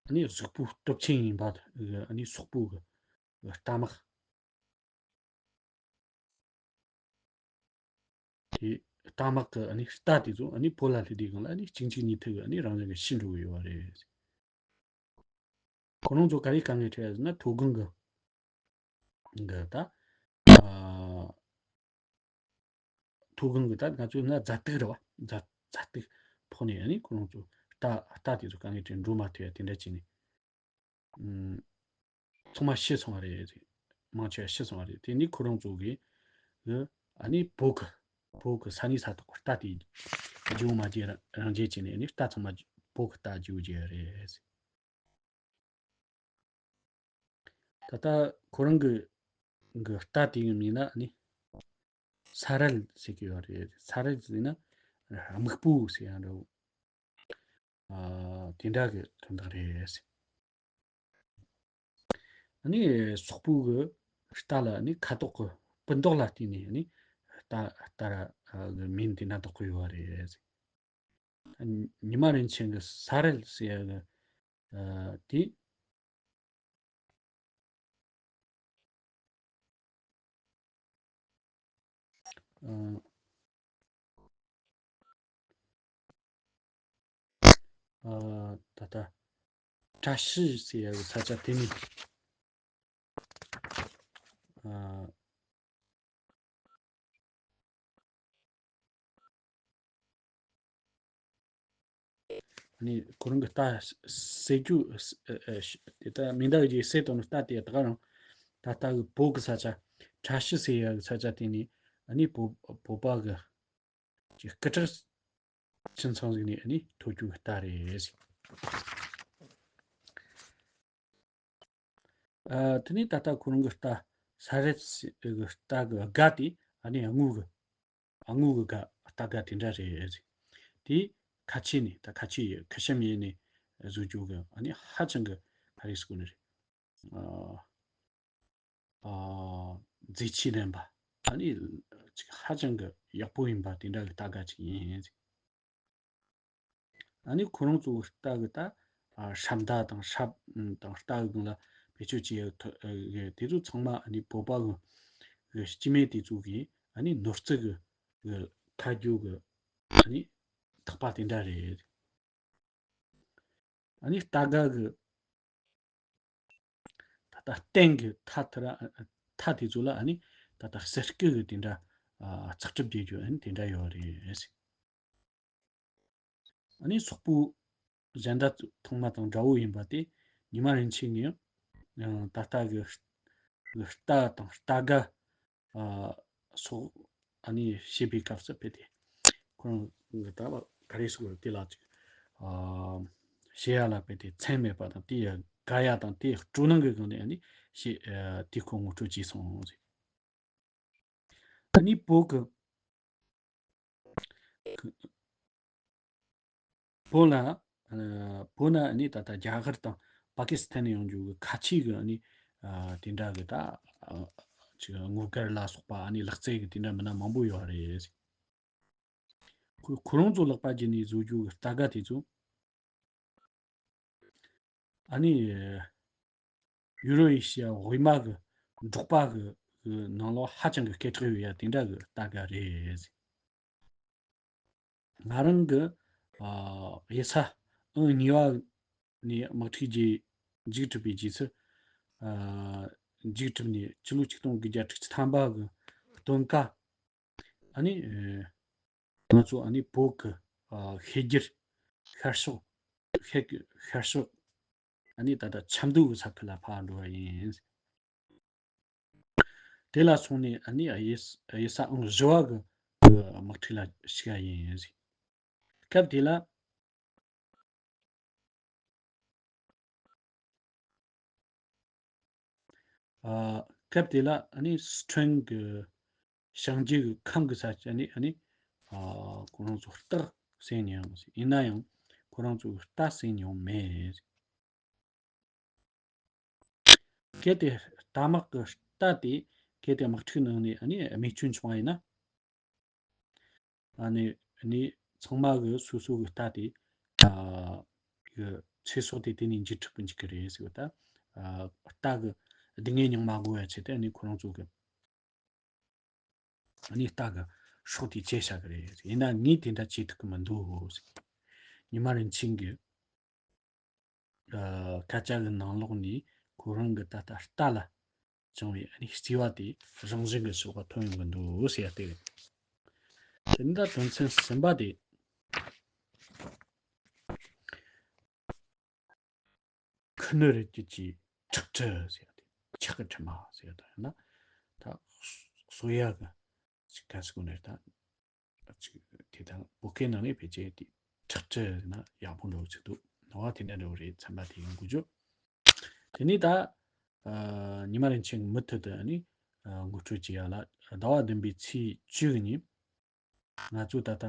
ཨ་ནི་གཟུགས་པོ་སྟོབས་ཆེན་ཡིན་པ་གི་ཨ་ནི་སོག་པོ་གི་རྟ་དམག་དེ། རྟ་དམག་གི་ཨ་ནི་རྟ་དེ་ཚོ་ཨ་ནི་བོད་ལ་སླེབས་དུས་སྒང་ལ་ཨ་ནི་གཅིག་གཅིག་གཉིས་ཐུག་གི་ཨ་ནི་རང་བཞིན་གྱིས་ཤི་འགྲོ་གི་ཡོད་པ་རེད། ཁོ་རང་ཚོ་ག་རེ་དཀའ་ངལ་འཕྲད་ཟེར་ན། མཐོ་སྒང་གི་གི་ད་ཨ་མཐོ་སྒང་གི་ད་ང་ཚོའི་ན་རྫ་སྟེགས་རེད་བ། རྫ་རྫ་སྟེགས་ཕོག་ནས་ཨ་ནི་ཁོ་རང་ཚོ་རྟ་རྟ་དེ་ཚོ་དཀའ་ངལ་འཕྲད། འགྲོ་མ་ཐུབ་ཡ་དེ་འདྲ་བྱས་ནས། ཨུམ། ཚང་མ་ཤི་སོང་བ་རེད། མང་ཆེ་བ་ཤི་སོང་བ་རེད། དེ་ནི་ཁོ་རང་ཚོ་གིས་གི་ཨ་ནི་བོད་གི་བོད་གི་ས་གནས་ས་ཐོག་གི་རྟ་དེ་རྒྱུ་མ་བརྗེད་རང་རང་བརྗེད་བྱས་ནས། ཨ་ནི་རྟ་ཚང་མ་བོད་གི་རྟ་རྒྱུ་བརྗེད་རེད། ད་ལྟ་ཁོ་རང་གི་གི་རྟ་དེ་གི་མིང་ལ་ཨ་ནི་ས་རལ་ཟེར་གི་ཡོད་རེད། ས་རལ་ཟེར་ན་སྨུག་པོ་ཟེར་ཡང་འདྲ་བོ། ཨ་དེ་འདྲ་གི་དོན་དག་རེད། ཨ་ནི་སོག་པོ་གི་རྟ་ལ་ཨ་ནི་ཁ་དོག་གི་སྤུ་མདོག་ལ་བརྟེན་ནས་ཨ་ནི་རྟ་རྟ་ར་གི་མིང་དེ་འདྲ་འདོགས་གི་ཡོད་རེད། ཉི་མ་རིན་ཆེན་གི་ས་རལ་ཟེར་ཡ་གི་ཨ་དེ། ཨ་ཨ་ད་ལྟ་བཀྲ་ཤིས་ཟེར་ཡ་གི་ས་ཆ་དེ་ནས་ཨ། ཨ་ནི་ཁོ་རང་གི་རྟ་བསད་རྒྱུ། ཨ་ཨ་དེ་ལྟ་མེ་མདའ་གིས་བསད་བཏང་ནི་རྟ་དེ་ད་ག་རང་ད་ལྟ་གི་བོད་གི་ས་ཆ་བཀྲ་ཤིས་ཟེར་ཡ་གི་ས་ཆ་དེ་ནས་ཨ་ནི་བོད་བོད་པ་གི་ཀྱི་སྐུ་དྲག་ཁྱིམ་ཚང་ཟིག་ནས་ཨ་ནི་ཐོབ་རྒྱུ་གི་རྟ་རེད་ཟེར། ཨ་དེ་ནས་ད་ལྟ་ཁོ་རང་གི་རྟ་ས་རལ་གི་རྟ་གི་སྒ་དེ་ཨ་ནི་དངུལ་གི་དངུལ་གི་སྒ་རྟ་སྒ་དེ་འདྲ་རེད་ཟེར། དེ་ཁ་ཆེ་ནས་ད་ཁ་ཆེ་ཡི་ཁུ་ཤམ་ཡས་ནས་བཟོ་རྒྱུ་གི་ཨ་ནི་ཧ་ཅང་གི་ག་རེ་ཟེར་དགོས་ནི་རེད། ཨ་ཨ་མཛེས་ཆས་ལྡན་པ། ཨ་ནི་ཅིག་ཧ་ཅང་གི་ཡག་པོ་ཡིན་པ་དེ་འདྲ་གི་རྟ་སྒ་ཅིག་ཡིན། ཨ་ནི་ཁོ་རང་ཚོ་གི་རྟ་གི་ད་ཨ་སྲབ་མདའ་དང་སྲབ་དང་རྟ་གི་སྒང་ལ་བེད་སྤྱོད་བྱེད་ཡ་ཐོ་ཨ་གི་དེ་ཚོ་ཚང་མ་ཨ་ནི་བོད་པ་གི་གི་སྐྱེས་དམན་དེ་ཚོ་གི་ཨ་ནི་ནོར་རྩིས་གི་གི་ཁ་རྒྱུ་གི་ཨ་ནི་ཐག་པ་དེ་འདྲ་རེད། ཨ་ནི་རྟ་སྒ་གི་ད་ལྟ་སྟེང་གི་མཐའ་དེ་ར་མཐའ་དེ་ཚོ་ལ་ཨ་ནི་ད་ལྟ་གསེར་སྐུ་གི་དེ་འདྲ་ཨ་ཚགས་གྲུབ་རྒྱས་རྒྱུ་ཨ་ནི་དེ་འདྲ་ཡོད་རེད། ཨ་ནི་སོག་པོ་གཞན་དག་ཚང་མ་དང་འདྲ་བོ་ཡིན་པ་དེ་ཉི་མ་རིན་ཆེན་གྱིས་ཡང་ད་ལྟ་གི་རྟ་དང་རྟ་སྒ་ཨ་སོགས་ཨ་ནི་བཤད་པའི་སྐབས་སུ་ཕེབས་ཏེ། ཁོང་གི་ད་ལ་ག་རེ་ཟེར་དགོས་དེ་ལ་ཅིག་ ཨ་བཤད་ཡ་ལ་དཔེ་དེ་མཚན་མེད་པ་དང་དེ་དགའ་ཡ་དང་དེ་སྤྲོ་སྣང་གི་སྒང་ནས་ཨ་ནི་བཤད་ཨ་དེ་ཁོ་ངོ་སྤྲོད་བྱས་སོང་ཟེར། ཨ་ནི་བོད་ཀྱི་བོད་ལ་ཨ་བོད་ན་ཨ་ནི་ད་ལྟ་རྒྱ་གར་དང་པ་ཀི་སི་ཐན་ནས་ཡོང་རྒྱུ་གི་ཁ་ཆེ་གི་ཨ་ནི་ཨ་དེ་འདྲ་གི་ད་ཨ་ཅིག་དངུལ་སྒར་ལ་སོགས་པ་ཨ་ནི་ལག་རྩལ་གི་དེ་འདྲ་མི་སྣ་མང་པོ་ཡོད་རེད། ཁོ་ཁོ་རང་ཚོ་ལག་པ་བརྒྱུད་ནས་བཟོ་རྒྱུ་གི་རྟ་སྒ་དེ་ཚོ་ཨ་ནི་ཡུ་རོ་ཨེ་ཤི་ཡ་དབུས་མ་གི་འབྲོག་པ་གི་གི་ནང་ལོགས་ཧ་ཅང་གི་སྐད་གྲགས་ཡོད་ཡ་དེ་འདྲ་གི་རྟ་སྒ་རེད། ང་རང་གི་ཨ་དབྱི་ས་ཨང་གཉིས་པ་ནས་དམག་འཁྲུག་རྗེས་མཇུག་གྲུབ་པའི་རྗེས་སུ་ཨ་མཇུག་གྲུབ་ནས་ཕྱི་ལོ་ཆིག་སྟོང་དགུ་བརྒྱ་དྲུག་ཅུ་ཐམ་པ་གི་སྟོན་ཀ་ཨ་ནི་ཨ་ང་ཚོ་ཨ་ནི་བོད་ཀྱི་ཨ་ཤེས་རྒྱུད་ཤར་ཕྱོགས་ཤེས་ཀྱི་ཤར་ཕྱོགས་ཨ་ནི་ད་ལྟ་ཆབ་མདོ་གི་ས་ཁུལ་ལ་ཕར་འགྲོ་བ་ཡིན། དེ་ལ་སོང་ནས་ཨ་ནི་དབྱི་དབྱི་ས་ཨང་བཞི་བ་གི་གི་དམག་འཁྲུག་ལ་ཞུགས་པ་ཡིན། སྐབས་དེ་ལ་ཨ་སྐབས་དེ་ལ་ཨ་ནི་སི་ཁྲོན་གྱི་ཞིང་ཆེན་གྱི་ཁམས་ཀྱི་ས་ཆ་ནས་ཨ་ནི་ཨ་ཁོ་རང་ཚོ་རྟ་ཟེར་མྱོང་ཡིན་ན་ཡང་ཁོ་རང་ཚོ་རྟ་ཟེར་མྱོང་མེད། གལ་ཏེ་རྟ་དམག་གི་རྟ་དེ་གལ་ཏེ་དམག་འཁྲུག་ནང་ནས་ཨ་ནི་རྨས་སྐྱོན་བྱུང་བ་ཡིན་ན། ཨ་ནི་ནི་ཚང་མ་གི་སོ་སོ་གི་རྟ་དེ་ཨ་གི་ཚེ་སྲོག་དེ་དེ་ནས་འཇིག་འཁྲུག་གི་འཇིག་གི་རེད་ཟེར་བ་ད། ཨ་རྟ་གི་སྡུག་བསྔལ་མྱོང་མ་དགོས་པའི་ཆེད་དུ་ཨ་ནི་ཁོ་རང་ཚོ་གི་ཨ་ནི་རྟ་གི་སྲོག་དེ་བཅད་བཞག་གི་རེད། ཡིན་ན་ངས་དེ་འདྲ་བྱེད་ཐུབ་གི་མི་འདུག་ཟེར། ཉི་མ་རིན་ཆེན་གྱི་ཨ་སྐད་ཆ་གི་ནང་ལོགས་ནས་ཁོ་རང་གི་ད་ལྟ་རྟ་ལ་བཅངས་པའི་ཨ་ནི་བརྩེ་བ་དེ་རང་བཞིན་གྱི་ཕྱོགས་ལ་ཐོན་ཡོང་གི་འདུག་ཟེར་ཡ་དེ་རེད། དེ་ནི་ད་དོན་ཚན་གསུམ་པ་དེ། ཁུ་ནུ་རི་རྒྱུད་ཀྱི་ཁྲག་དྲི་ཟེར་ཡ་དེ། ཁྲག་གི་དྲི་མ་ཟེར་ཡ་དང་ཡང་ན་ད་གསོ་ཡ་གི་ཅིག་ག་ཟེར་དགོས་ནི་རེད་ད། ཅིག་དེ་དང་བོད་སྐད་ནང་ནས་ཕལ་ཆེར་དེ་ཁྲག་དྲི་ཟེར་ན་ཡག་པོ་འགྲོ་གི་ཆེད་དུ་ནོར་བ་དེ་འདྲ་འགྲོ་གི་རེད། ཚན་པ་དེ་ཡོང་དགོས་རྒྱུ། དེ་ནས་ད་ཨ་ཉི་མ་རིན་ཆེན་མུ་མཐུད་དུ་ཨ་ནི་ཨ་ངོ་སྤྲོད་བྱེད་ཡ་ལ་ཟླ་བ་བདུན་པའི་ཚེས་བཅུ་གི་ཉིན་ང་ཚོ་ད་ལྟ་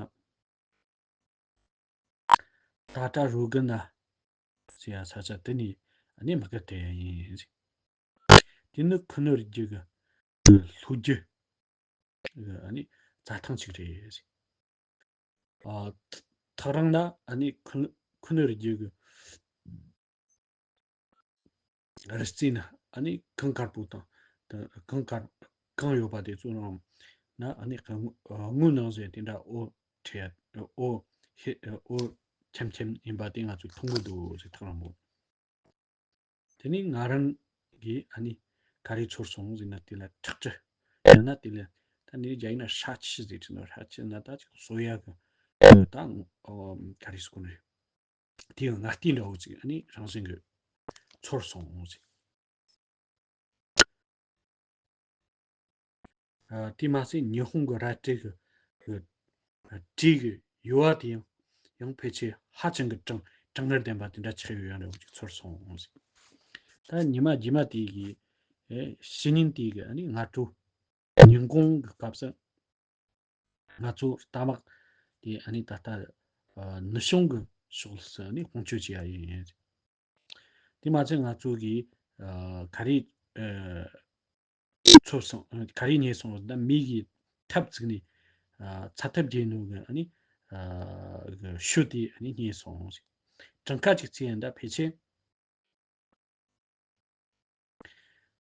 ཏཱ་ཏཱ་རོ་གི་ན་ཟེར་ཡ་ས་ཆ་དེ་ནས་ཨ་ནི་དམག་སྒར་དེ་ཡིན། དེ་ནི་ཁུ་ནུ་རི་རྒྱུད་ཀྱི་ལྷོ་རྒྱུད་ཀྱི་ཨ་ནི་རྩྭ་ཐང་ཅིག་རེད། ཨ་ཐག་རིང་ན་ཨ་ནི་ཁུ་ཁུ་ནུ་རི་རྒྱུད་ཀྱི་རི་རྩེ་ན་ཨ་ནི་གངས་དཀར་པོ་དང་དེ་གངས་དཀར་གངས་ཡོད་པ་དེ་ཚོ་རང་ན་ཨ་ནི་དངུལ་ནང་བཞིན་དེ་འདྲ་འོད་འཕྲོ་ཡ་འོད་ཧེ་འོད་ཁྱམ་ཁྱམ་ཡིན་པ་དེ་ང་ཚོས་མཐོང་གི་འདུག་ཟེར། ཐག་རིང་པོ། དེ་ནས་ང་རང་གིས་ཨ་ནི་ག་རེ་ཚོར་སོང་ཟེར་ན་དེ་ལ་ཁྲག་དྲི་ཡང་ན་དེ་ལ་ད་ནི་རྒྱ་ཡིག་ན་ཧྲ་ཆི་ཟེར་གྱི་ནོ། ཧྲ་ཆི་ན་ད་ཅིག་གསོ་ཡ་གི་ད་ག་རེ་ཟེར་དགོས་ནི་རེད། དེ་ཡང་ངར་ལྟས་འདྲ་བོ་ཅིག་ཨ་ནི་རང་བཞིན་གྱི་ཚོར་སོང་ཟེར། ཨ་དེ་མ་ཟད་ཉི་ཧོང་གི་རལ་གྲི་གི་གི་གྲི་གི་ཡུ་བ་དེ་ཡང་ཡང་ཕལ་ཆེར་ཧ་ཅང་གི་གྲང་གྲང་ངར་ལྡན་པ་དེ་འདྲ་ཆགས་ཡོད་ཡ་འདྲ་བོ་ཅིག་ཚོར་སོང་ཟེར། ད་ཉི་མ་རྗེས་མ་དེ་གི་ཨེ་ཕྱི་ཉིན་དེ་གི་ཨ་ནི་སྔ་དྲོ་ཉིན་གུང་གི་སྐབས་སུ་ང་ཚོ་རྟ་དམག་དེ་ཨ་ནི་ད་ལྟ་ཨ་ནུབ་བྱང་གི་ཕྱོགས་སུ་ཨ་ནི་དཔུང་སྐྱོད་བྱེད་ཡ་ཡིན། དེ་མ་ཚད་ང་ཚོ་གིས་ཨ་ག་རེ་ཨ་ཚོར་སོང་ག་རེ་རྙེད་སོང་ཟེར་ན་མི་གི་ཐབ་བརྩིགས་ནས་ཨ་ཚ་ཐབ་རྒྱག་ནོ་གི་ཨ་ནི་ཨ་གི་ཤུལ་དེ་ཨ་ནི་རྙེད་སོང་ཟེར། གྲངས་ཀ་ཅིག་བརྩིས་ཡིན་ད་ཕལ་ཆེར་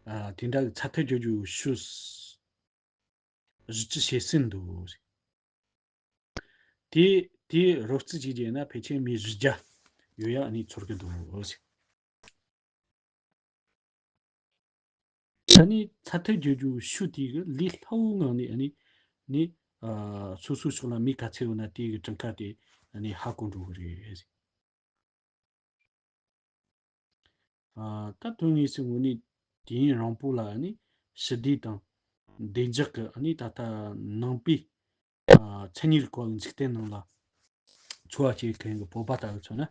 ཨ་དེ་འདྲ་གི་ཚ་ཐབ་རྒྱག་རྒྱུ་ཤུལ་བཞི་བཅུ་ཞེ་གསུམ་འདུག་ཟེར། དེ་དེ་རོབ་རྩིས་བྱས་རྗེས་ན་ཕལ་ཆེར་མི་བཞི་བརྒྱ་ཡོད་ཡ་ཨ་ནི་ཚོར་གི་འདུག་ཟེར། ད་ནི་ཚ་ཐབ་རྒྱག་རྒྱུ་ཤུལ་དེ་གི་ལས་སླ་བོའི་ངང་ནས་ཨ་ནི་ནི་ཨ་སོ་སོའི་ཕྱོགས་ལ་མི་ག་ཚད་ཡོད་ན་དེ་གི་གྲངས་ཀ་དེ་ཨ་ནི་ཧ་གོ་འགྲོ་གི་རེད། ཨ་ད་དོན་དངོས་སུ་དངོས་གནས་དུས་ཡུན་རིང་པོ་ལ་ཨ་ནི་ཞི་བདེ་དང་བདེ་འཇགས་ཀྱི་ཨ་ནི་ད་ལྟ་ནང་པའི་ཨ་མཚན་ཉིད་རིག་པ་གི་འཇིག་རྟེན་ནང་ལ་ འཚོ་བ་སྐྱེལ་མཁན་གྱི་བོད་པ་ལྟ་བུ་མཚོན་ན།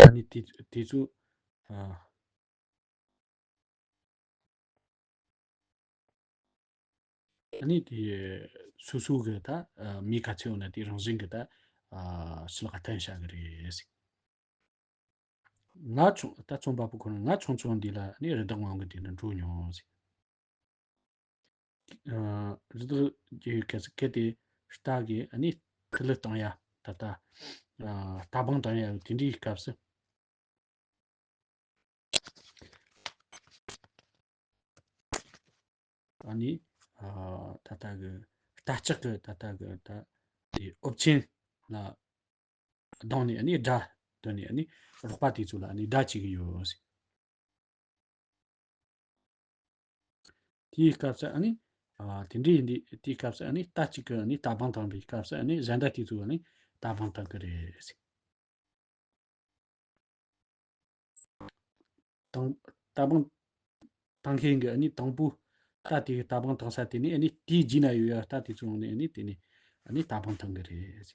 ཨ་ནི་དེ་དེ་ཚོ་ཨ། ཨ་ནི་དེ་སོ་སོ་གི་ད་མི་ག་ཚོད་ཡོད་ན་དེ་རང་བཞིན་གི་ད་ཞི་ལྷག་ག་ཐོན་བྱ་གི་རེད་ཟེར། ང་ཆུང་ད་རྩོམ་པ་པོ་ཁོ་ན་ང་ཆུང་ཆུང་འདི་ལ་ནི་རི་དྭགས་ངང་གི་དེ་འདྲ་འགྲོ་མྱོང་ཟེར། རི་དྭགས་ཀྱི་གལ་སྲིད་གལ་ཏེ་རྟ་གི་ཨ་ནི་ཐིག་ལེ་བཏང་ཡ་ད་ལྟ་རྟ་སྦང་བཏང་ཡ་དེ་འདྲའི་སྐབས་སུ། ཨ་ནི་ད་ལྟ་གི་རྟ་ལྕག་གི་ད་ལྟ་གི་ད་དེ་ཨོབ་ཆེན་ལ་བརྡུངས་ནས་ཨ་ནི་དགྲ་བཏོན་ནས་ཨ་ནི་རོགས་པ་དེ་ཚོ་ལ་ཨ་ནི་དགྲ་བྱེད་ཀྱི་ཡོད། དེའི་སྐབས་སུ་ཨ་ནི་དེ་འདྲ་ཡིན་དུས་དེའི་སྐབས་སུ་ཨ་ནི་རྟ་གཅིག་གི་ཨ་ནི་རྟ་སྦང་བཏང་བའི་སྐབས་སུ་ཨ་ནི་གཞན་དག་དེ་ཚོ་ཨ་ནི་རྟ་སྦང་བཏང་གི་རེད། དང་རྟ་སྦང་བཏང་མཁན་གྱི་ཨ་ནི་དང་པོ་རྟ་དེ་གི་རྟ་སྦང་བཏང་ས་དེ་ནི་ཨ་ནི་དེའི་རྗེས་ན་ཡོད་ཡ་རྟ་དེ་ཚོ་ཡོང་ནས་ཨ་ནི་དེ་ནི་ཨ་ནི་རྟ་སྦང་བཏང་གི་རེད།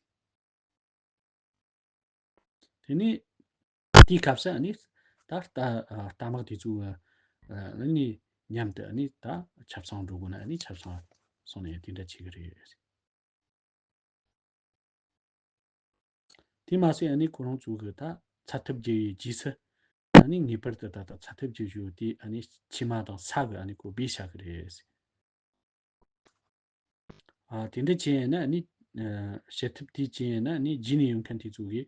དེ་ནི་དེའི་སྐབས་སུ་ཨ་ནི་ད་རྟ་རྟ་དམག་དེ་ཚོ་ཨ་ནི་མཉམ་དུ་ཨ་ནི་ད་ཆབ་གསང་འགྲོ་དགོས་ན་ཨ་ནི་ཆབ་གསང་སོང་ནས་དེ་འདྲ་བྱེད་ཀྱི་རེད། དེ་མ་ཟད་ཨ་ནི་ཁོ་རང་ཚོ་གི་ད་ཚ་ཐབས་བརྒྱབ་པའི་རྗེས་སུ་ཨ་ནི་ངེས་པར་དུ་ད་ད་ཚ་ཐབས་བརྒྱབ་ཞུ་དེ་ཨ་ནི་ཕྱེ་མ་དང་ས་གི་ཨ་ནི་ཁོ་སྦས་བཞག་གི་རེད། ཨ་དེ་འདྲ་བྱས་ཡིན་ན་ཨ་ནི་བྱེད་ཐབས་དེ་བྱས་ཡིན་ན་ཨ་ནི་རྗེས་ནས་ཡོང་མཁན་དེ་ཚོ་གིས་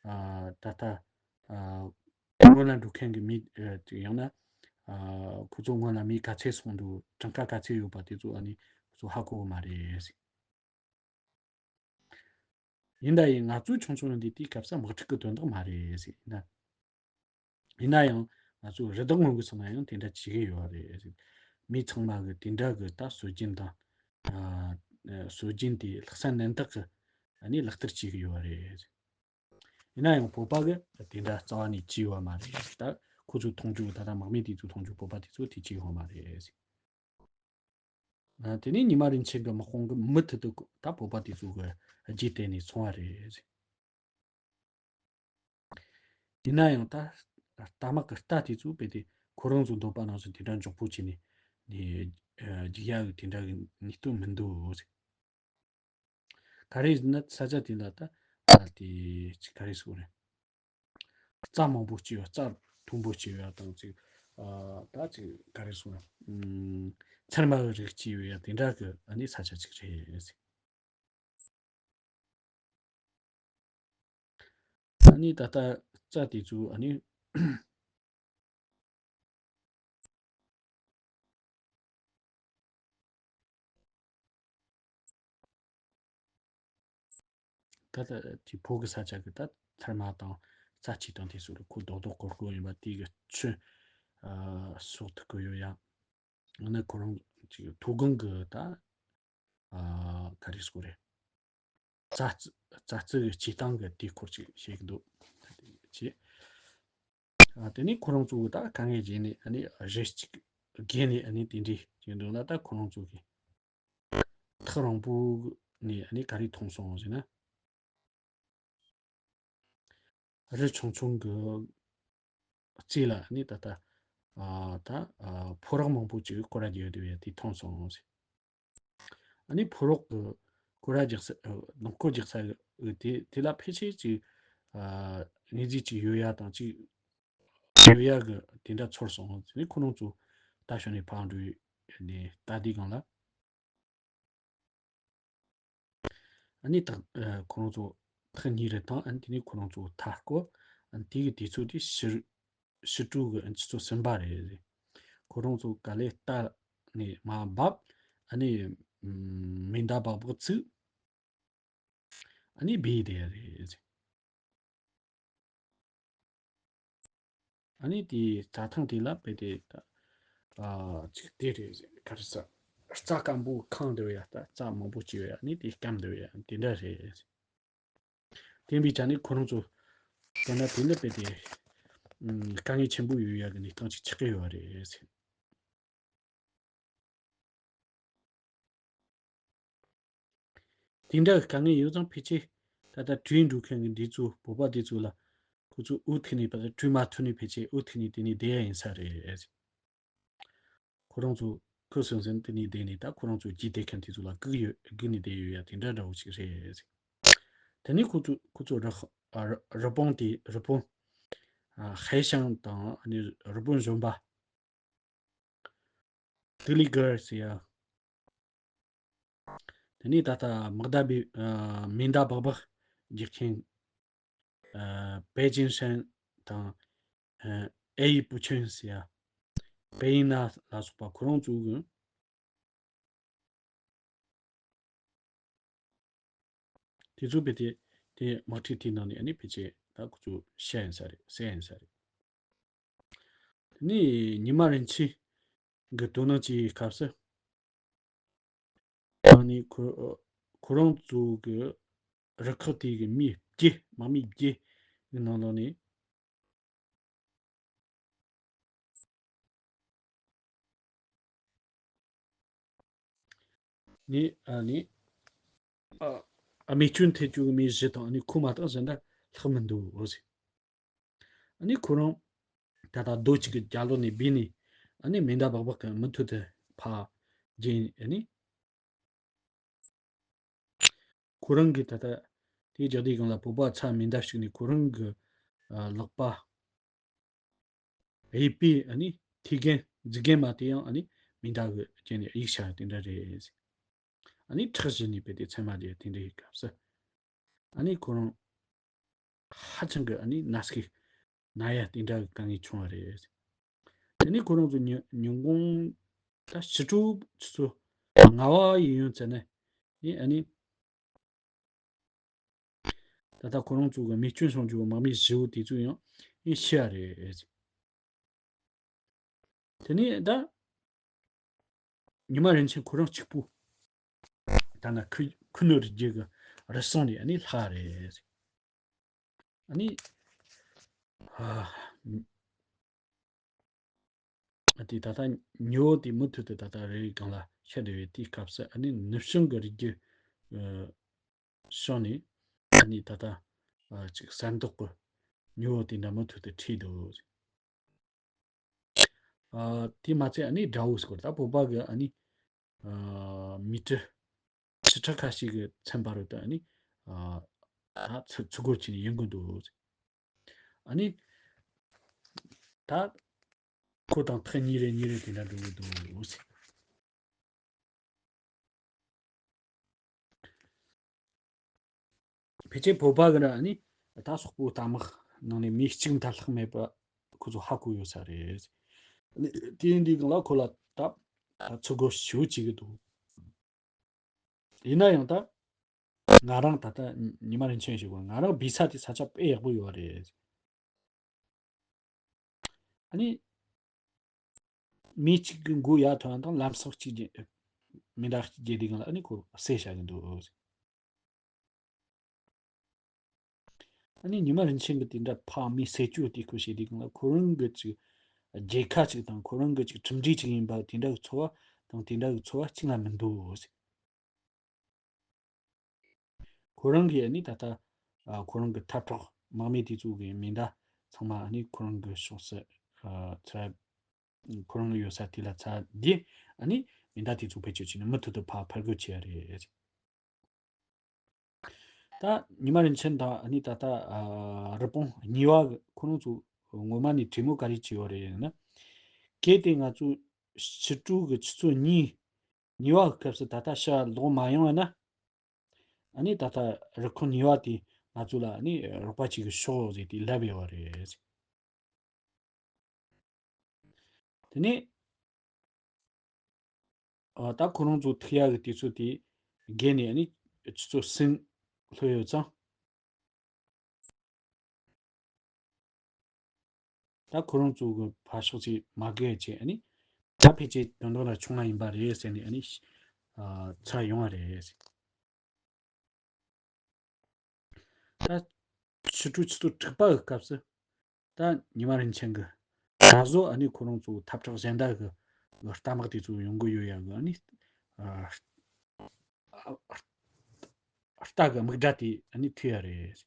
ཨ་ད་ལྟ་ཨ་སྔོན་ལ་འགྲོ་མཁན་གྱི་མི་ཡང་ན་ཨ་ཁོ་ཚོ་སྔོན་ལ་མི་ག་ཚད་སོང་འདུག་གྲངས་ཀ་ག་ཚད་ཡོད་པ་དེ་ཚོ་ཨ་ནི་ཁོ་ཚོ་ཧ་གོ་གི་མ་རེད། ཡིན་ད་ཡིན་ང་ཚོའི་ཆུང་ཆུང་འདི་དེའི་སྐབས་སུ་དམག་འཁྲུག་གི་དོན་དག་མ་རེད་ཟེར་ཡིན་ན། ཡིན་ན་ཡང་ང་ཚོ་རི་དྭགས་ངོ་གི་སོང་ན་ཡང་དེ་འདྲ་བྱེད་ཀྱི་ཡོད་རེད་ཟེར། མི་ཚང་མ་གི་དེ་འདྲ་གི་ད་སྲོལ་རྒྱུན་དང་། སྲོལ་རྒྱུན་དེ་ལྷག་བསམ་རྣམ་དག་གི་ཨ་ནི་ལག་བསྟར་བྱེད་ཀྱི་ཡོད་རེད་ཟེར། ཡིན་ན་ཡང་བོད་པ་གི་དེ་འདྲ་རྩ་བ་ནས་བྱས་ཡོད་མ་རེད་ད། ཁོ་ཚོའི་མཐོང་རྒྱུ་ད་ལྟ་དམག་མི་དེ་ཚོའི་མཐོང་རྒྱུ་བོད་པ་དེ་ཚོ་དེ་བྱས་ཡོད་མ་རེད་ཟེར། ཨ་དེ་ནས་ཉི་མ་རིན་ཆེན་གྱི་དམག་དཔུང་གི་མུ་མཐུད་དུ་ད་བོད་པ་དེ་ཚོ་གི་རྗེས་དེད་ནས་སོང་བ་རེད། ཡིན་ན་ཡང་ད་རྟ་དམག་གི་རྟ་དེ་ཚོ་རྦད་དེ་ཁོ་རང་ཚོ་འདོད་པ་ནང་བཞིན་དེ་འདྲ་མགྱོགས་པོ་བྱས་ནས་ནས་རྒྱུག་ཡག་གི་དེ་འདྲ་གི་ནུས་སྟོབས་མི་འདུག་ག་རེ་ཟེར་ན་ས་ཆ་དེ་ལ་ད་ཨ་དེ་ཅིག་ག་རེ་ཟེར་དགོས་རེད། རྩྭ་མང་པོ་སྐྱེས་ཡོད་རྩྭ་མཐོན་པོ་སྐྱེས་ཡོད་དང་ཅིག་ཨ་ད་ཅིག་ག་རེ་ཟེར་ན་ཚེར་མ་གི་རིགས་སྐྱེས་ཡོད་དེ་འདྲ་གི་ཨ་ནི་ས་ཆ་ཅིག་རེད། ཨ་ནི་ད་ལྟ་རྩྭ་དེ་ཚོ་ཨ་ནི་ད་ལྟ་དེ་བོད་ཀྱི་ས་ཆ་གི་ད་ཚེར་མ་དང་རྩྭ་ཆས་དང་དེ་ཚོ་ལ་ཁོ་རྡོག་རྡོག་གོར་གོར་ཡིན་པ་དེ་གི་ཆུ་ཨ་གསོག་ཐུབ་ཀྱི་ཡོད་ཡ། ཨ་ནི་ཁོ་རང་ཅིག་མཐོ་སྒང་གི་ད་ཨ་ག་རེ་ཟེར་དགོས་རེད། རྩྭ་རྩི་རྩྭ་རྩི་གི་སྐྱེ་སྟངས་ཀྱི་དེའི་སྐོར་ཅིག་བཤད་ཀྱི་འདུག་ད་དེ་བྱས། ཨ་དེ་ནས་ཁོ་རང་ཚོ་གི་ད་དཀའ་ངལ་བརྗེད་ནས་ཨ་ནི་རེ་གཅིག་བརྒལ་ནས་ཨ་ནི་དེ་འདྲའི་བྱེད་འདུག་ན་ད་ཁོ་རང་ཚོ་གི་ཐག་རིང་པོ་ནས་ཨ་ནི་ག་རེ་མཐོང་སོང་ཟེར་ན། རི་ཆུང་ཆུང་གི་རྩེ་ལ་ནི་ད་ལྟ་ཨ་ད་ཨ་ཕོ་རོག་མང་པོ་ཅིག་སྐོར་ར་རྒྱག་བསྡད་ཡོད་དེ་མཐོང་སོང་ཟེར། ཨ་ནི་ཕོ་རོག་གི་སྐོར་ར་རྒྱག་ས་ཨ་ལུང་སྐོར་རྒྱག་ས་གི་དེ་དེ་ལ་ཕལ་ཆེར་ཅིག་ཨ་དངོས་རྫས་ཅིག་ཡོད་ཡ་དང་ཅིག་ཡོད་ཡ་གི་དེ་འདྲ་ཚོར་སོང་ཟེར་ནས་ཁོ་རང་ཚོ་ད་ཞོན་ནས་ཕར་འགྲོ་ནས་ལྟ་དུས་སྒང་ལ། ཨ་ནི་ཐག་ཨ་ཁོ་རང་ཚོ་ཐག་གཉིས་རེ་བཏང་ཨ་ནི་དེ་ནས་ཁོ་རང་ཚོ་མཐའ་སྐོར་ཨ་ནི་དེ་གི་དུས་ཚོད་དེ་ཕྱི་ཕྱི་དྲོ་གི་ཨ་ནི་ཆུ་ཚོད་གསུམ་པ་རེད། ཁོ་རང་ཚོ་ག་ལེ་རྟ་ནས་མར་བབས་ཨ་ནི་མེ་མདའ་སྦག་སྦག་ཚུགས་ཨ་ནི་སྦས་བསྡད་ཡ་རེད། ཨ་ནི་དེའི་རྩྭ་ཐང་དེ་ལ་དཔེ་དེ་ད་ཨ་ཅིག་དེ་རེད་ག་རེ་ཟ་རྩྭ་སྐམ་པོ་ཁེངས་འདུག་ཡ་ད་རྩྭ་མང་པོ་སྐྱེས་ཡ་ཨ་ནི་དེ་སྐམ་འདུག་ཡ་དེ་འདྲ་རེད། དེ་འབའི་ཆ་ནས་ཁོ་རང་ཚོ་དེ་ན་དེ་ནི་དཔེ་དེ་དཀའ་ངལ་ཆེན་པོ་ཡོད་ཡ་གི་གནས་སྟངས་ཅིག་ཆགས་ཀྱི་ཡོད་རེད། དེ་འདྲ་གི་དཀའ་ངལ་ཡོད་ཙང་ཕལ་ཆེར་ད་ལྟ་བྲོས་འགྲོ་མཁན་གྱི་འདི་ཚོ་བོད་པ་འདི་ཚོ་ལ་ཁོ་ཚོ་འུ་ཐུག་ནས་ཕར་བྲོས་མ་ཐུབ་ནས་ཕལ་ཆེར་འུ་ཐུག་ནས་དེ་ནས་བསྡད་ཡ་ཡིན་ས་རེད། ཁོ་རང་ཚོ་ཁུ་སིམ་སིམ་དེ་ནས་བསྡད་ནས་ད་ཁོ་རང་ཚོ་རྒྱུད་སྡེ་མཁན་དེ་ཚོ་ལ་སྒུག་ཡོད་སྒུག་ནས་བསྡད་ཡོད་ཡ་དེ་འདྲ་འདྲ་བོ་ཞིག་རེད། དེ་ནས་ཁོ་ཚོ་ཁོ་ཚོ་རི་ཨ་རི་རི་པོན་དེ་རི་པོན་ཨ་ཧའེ་ཤང་དང་ཨ་ནི་རི་པོན་གཞོན་པ་ཏི་ལི་གར་ཟེར་ཡ། དེ་ནས་ད་ལྟ་མག་མདའ་སྦི་ཨ་མེ་མདའ་སྦག་སྦག་རྒྱག་མཁན་ཨ་པེ་ཅིན་ཧྲན་དང་ཨ་ཨེ་ཡི་པུ་ཆུན་ཟེར་ཡ། པེ་ཡིན་ན་ལ་སོགས་པ་ཁོ་རང་ཚོ་གི་དེ་ཚོ་ཕལ་ཆེར་དེ་དམག་འཁྲུག་དེའི་ནང་ནས་ཨ་ནི་ཕལ་ཆེར་ད་ཁོ་ཚོ་ཤི་ཡིན་ས་རེད། བསད་ཡིན་ས་རེད། དེ་ནས་ཉི་མ་རིན་ཆེན་གྱི་དོ་སྣང་བྱེད་སྐབས་སུ་ཨ་ནི་ཁོ་ཁོ་རང་ཚོ་གི་རུ་ཁག་དེ་གི་མི་བརྒྱད་དམག་མི་བརྒྱད་གི་ནང་ལོགས་ནས། ནི་ཨ་ནི་ཨ་རྨས་སྐྱོན་ཐེབས་རྒྱུ་གི་མི་བཞི་དང་ཨ་ནི་ཁོ་མ་གཏོགས་གཞན་དག་ལྷག་མི་འདུག་འོ་ཟེར། ཨ་ནི་ཁོ་རང་ད་ལྟ་རྡོ་གཅིག་གི་རྒྱབ་ལོགས་ནས་སྦས་ནས་ཨ་ནི་མེ་མདའ་སྦག་སྦག་གི་མུ་མཐུད་དུ་ཕར་རྒྱུག་ཨ་ནི། ཁོ་རང་གིས་ད་ལྟ་དེའི་རྒྱག་དུས་སྒང་ལ་བོད་པ་ཚ་མེ་མདའ་གཅིག་ནས་ཁོ་རང་གི་ཨ་ལག་པ་གཡས་པའི་ཨ་ནི་མཐེབ་རྒན་མཛུབ་རྒན་མ་དེ་ཡང་ཨ་ནི་མེ་མདའ་གི་རྐྱེན་ནས་གཡུགས་བཞག་དེ་འདྲ་རེད། ཨ་ནི་ཁྲག་བཞུར་ནས་རྦད་དེ་མཚན་མ་དེ་དེ་འདྲའི་སྐབས་སུ་ཨ་ནི་ཁོ་རང་ཧ་ཅང་གི་ཨ་ནི་ན་ཟུག་ན་ཡ་དེ་འདྲ་གི་དཀའ་ངལ་བྱུང་བ་རེད། དེ་ནས་ཁོ་རང་ཚོ་ཉིན་ཉིན་གུང་ད་ཕྱི་དྲོ་ཆུ་ཚོད་ལྔ་པ་ཡིན་ཡོང་ཙ་ནས་ཨ་ནི་ད་ལྟ་ཁོ་རང་ཚོ་གི་རྨས་སྐྱོན་བྱུང་རྒྱུ་དམག་མི་བཞི་བོ་དེ་ཚོ་ཡང་ཨེ་ཤི་ཡ་རེད། དེ་ནས་ད་ཉི་མ་རིན་ཆེན་ཁོ་རང་གཅིག་པུ་ད་ན་ཁུ་ཁུ་ནུ་རི་རྒྱུད་གི་རུ་སོང་ནས་ཨ་ནི་ལྷག་རེད། ཨ་ནི་ཨ་དེ་ད་ལྟ་ཉི་འོད་དེ་མུ་མཐུད་དུ་ད་ལྟ་རི་སྒང་ལ་ཤར་བསྡད་པའི་དེའི་སྐབས་སུ་ཨ་ནི་ནུབ་བྱང་གི་རི་རྒྱུད་ཨ་ཕྱོགས་ནས་ཨ་ནི་ད་ལྟ་ཨ་ཅིག་གསེར་མདོག་གི་ཉི་འོད་དེ་འདྲ་མུ་མཐུད་དུ་འཁྲིགས་འདུག་ཨ་དེ་མ་ཚད་ཨ་ནི་དགྲ་བོ་ཟེར་བ་ད་བོད་པ་གི་ཨ་ནི་ཨ་མི་ཊར་ཆིག་ཁྲི་ཁ་ཤས་ཀྱི་མཚན་བར་དུ་ཨ་ནི་ཨ་ད་ཚུར་ཚུར་རྒོལ་བྱས་ནས་ཡོང་གི་འདུག་ཨ་ནི་ད་ཁོ་དང་ཐག་ཉེ་རེ་ཉེ་རེ་དེ་འདྲ་འགྲོ་གི་འདུག་ཕལ་ཆེར་བོད་པ་གི་ནི་ད་སོག་པོའི་རྟ་དམག་ནང་ནས་མི་གཅིག་མཐའ་ལྷག་མེད་པ་ཁོ་ཚོ་ཧ་གོ་ཡོད་ས་རེད། དེ་འདི་གང་ལ་ཁོ་ལ་ད་ད་ཚུར་རྒོལ་ཞེ་པོ་བྱེད་ཀྱི་འདུག་ཡིན་ན་ཡང་ད་ང་རང་ད་ལྟ་ཉི་མ་རིན་ཆེན་ཞིག་གོ་ང་རང་སྦས་ས་དེ་ས་ཆ་དཔེ་ཡག་པོ་ཡོད་རེད། ཨ་ནི་མི་གཅིག་གི་མགོ་ཡར་ཐོན་དང་ལམ་སང་གཅིག་རྒྱ་མི་འདྲ་གཅིག་རྒྱལ་དེ་གང་ལ་ཨ་ནི་ཁོ་བསད་བྱ་གི་འདུག་ཨ་ནི་ཉི་མ་རིན་ཆེན་གྱི་དེ་འདྲ་ཕ་མའི་ཟས་སྤྱོད་དེ་ཁོ་བྱེད་དུས་སྒང་ལ་ཁོ་རང་གི་ཅིག་རྒྱལ་ཁ་ཅིག་དང་ཁོ་རང་གི་ཅིག་གྲུབ་འབྲས་ཅིག་ཡིན་པ་དེ་འདྲ་གི་ཚོར་བ་དང་དེ་འདྲ་གི་ཚོར་བ་གཅིག་ལ་མི་འདུག་ཁོ་རང་གིས་ནི་ད་ལྟ་ཨ་ཁོ་རང་གི་འཐབ་གྲོགས་དམག་མི་དེ་ཚོ་གི་མེ་མདའ་ཚང་མ་ནི་ཁོ་རང་གི་ཕྱོགས་སུ་ཨ་ཚ་ཁོ་རང་གི་ཡོད་ས་དེ་ལ་ཚ་དེ་ཨ་ནི་མེ་མདའ་དེ་ཚོ་བེད་སྤྱོད་བྱས་ནས་མུ་མཐུད་དུ་ཕར་ཕར་རྒོལ་བྱས་ཡ་རེད། ད་ཉི་མ་རིན་ཆེན་དང་ཨ་ནི་ད་ལྟ་ཨ་རི་པོན་གཉིས་པ་གི་ཁོ་རང་ཚོ་ངོ་མ་ནས་གྲོས་མོལ་ག་རེ་བྱས་ཡོད་རེད་ན། གལ་ཏེ་ང་ཚོ་ཕྱི་དྲོ་གི་ཆུ་ཚོད་གཉིས་གཉིས་པ་གི་སྐབས་སུ་ད་ལྟ་ཕྱི་ལོག་མ་ཡོང་བ་ན། ཨ་ནི་ད་ལྟ་རུ་ཁག་གཉིས་པ་དེ་ང་ཚོ་ལ་ཨ་ནི་རོགས་པ་བྱེད་གི་ཤོག་ཟེར་ཏེ་ལབ་ཡོད་རེད། དེ་ནས་ཨ་ད་ཁོ་རང་ཚོ་ཐུག་ཡག་གི་དུས་ཚོད་དེ་བརྒལ་ནས་ཨ་ནི་ཆུ་ཚོད་གསུམ་ལྷོད་ཡོད་ཙང་། ད་ཁོ་རང་ཚོ་གི་ཕར་ཕྱོགས་ཚོས་མ་རྒལ་བྱས་ཨ་ནི་ད་ཕལ་ཆེར་དོན་དག་ལ་ཆུང་བ་ཡིན་པ་རེད་ཟེར་ནས་ཨ་ནི་ཨ་ཚར་ཡོང་བ་རེད། ད་ཕྱི་དྲོ་ཆུ་ཚོད་དྲུག་པ་གི་སྐབས་སུ་ད་ཉི་མ་རིན་ཆེན་གི་ད་གཟོད་ཨ་ནི་ཁོ་རང་ཚོ་འཐབ་གྲོགས་གཞན་དག་གི་རྟ་དམག་དེ་ཚོ་ཡོང་གི་ཡོད་ཡ་གི་ཨ་ནི་ཨ་ རྟ་གི་མིག་སྒྲ་དེ་ཨ་ནི་ཐོས་ཡ་རེད།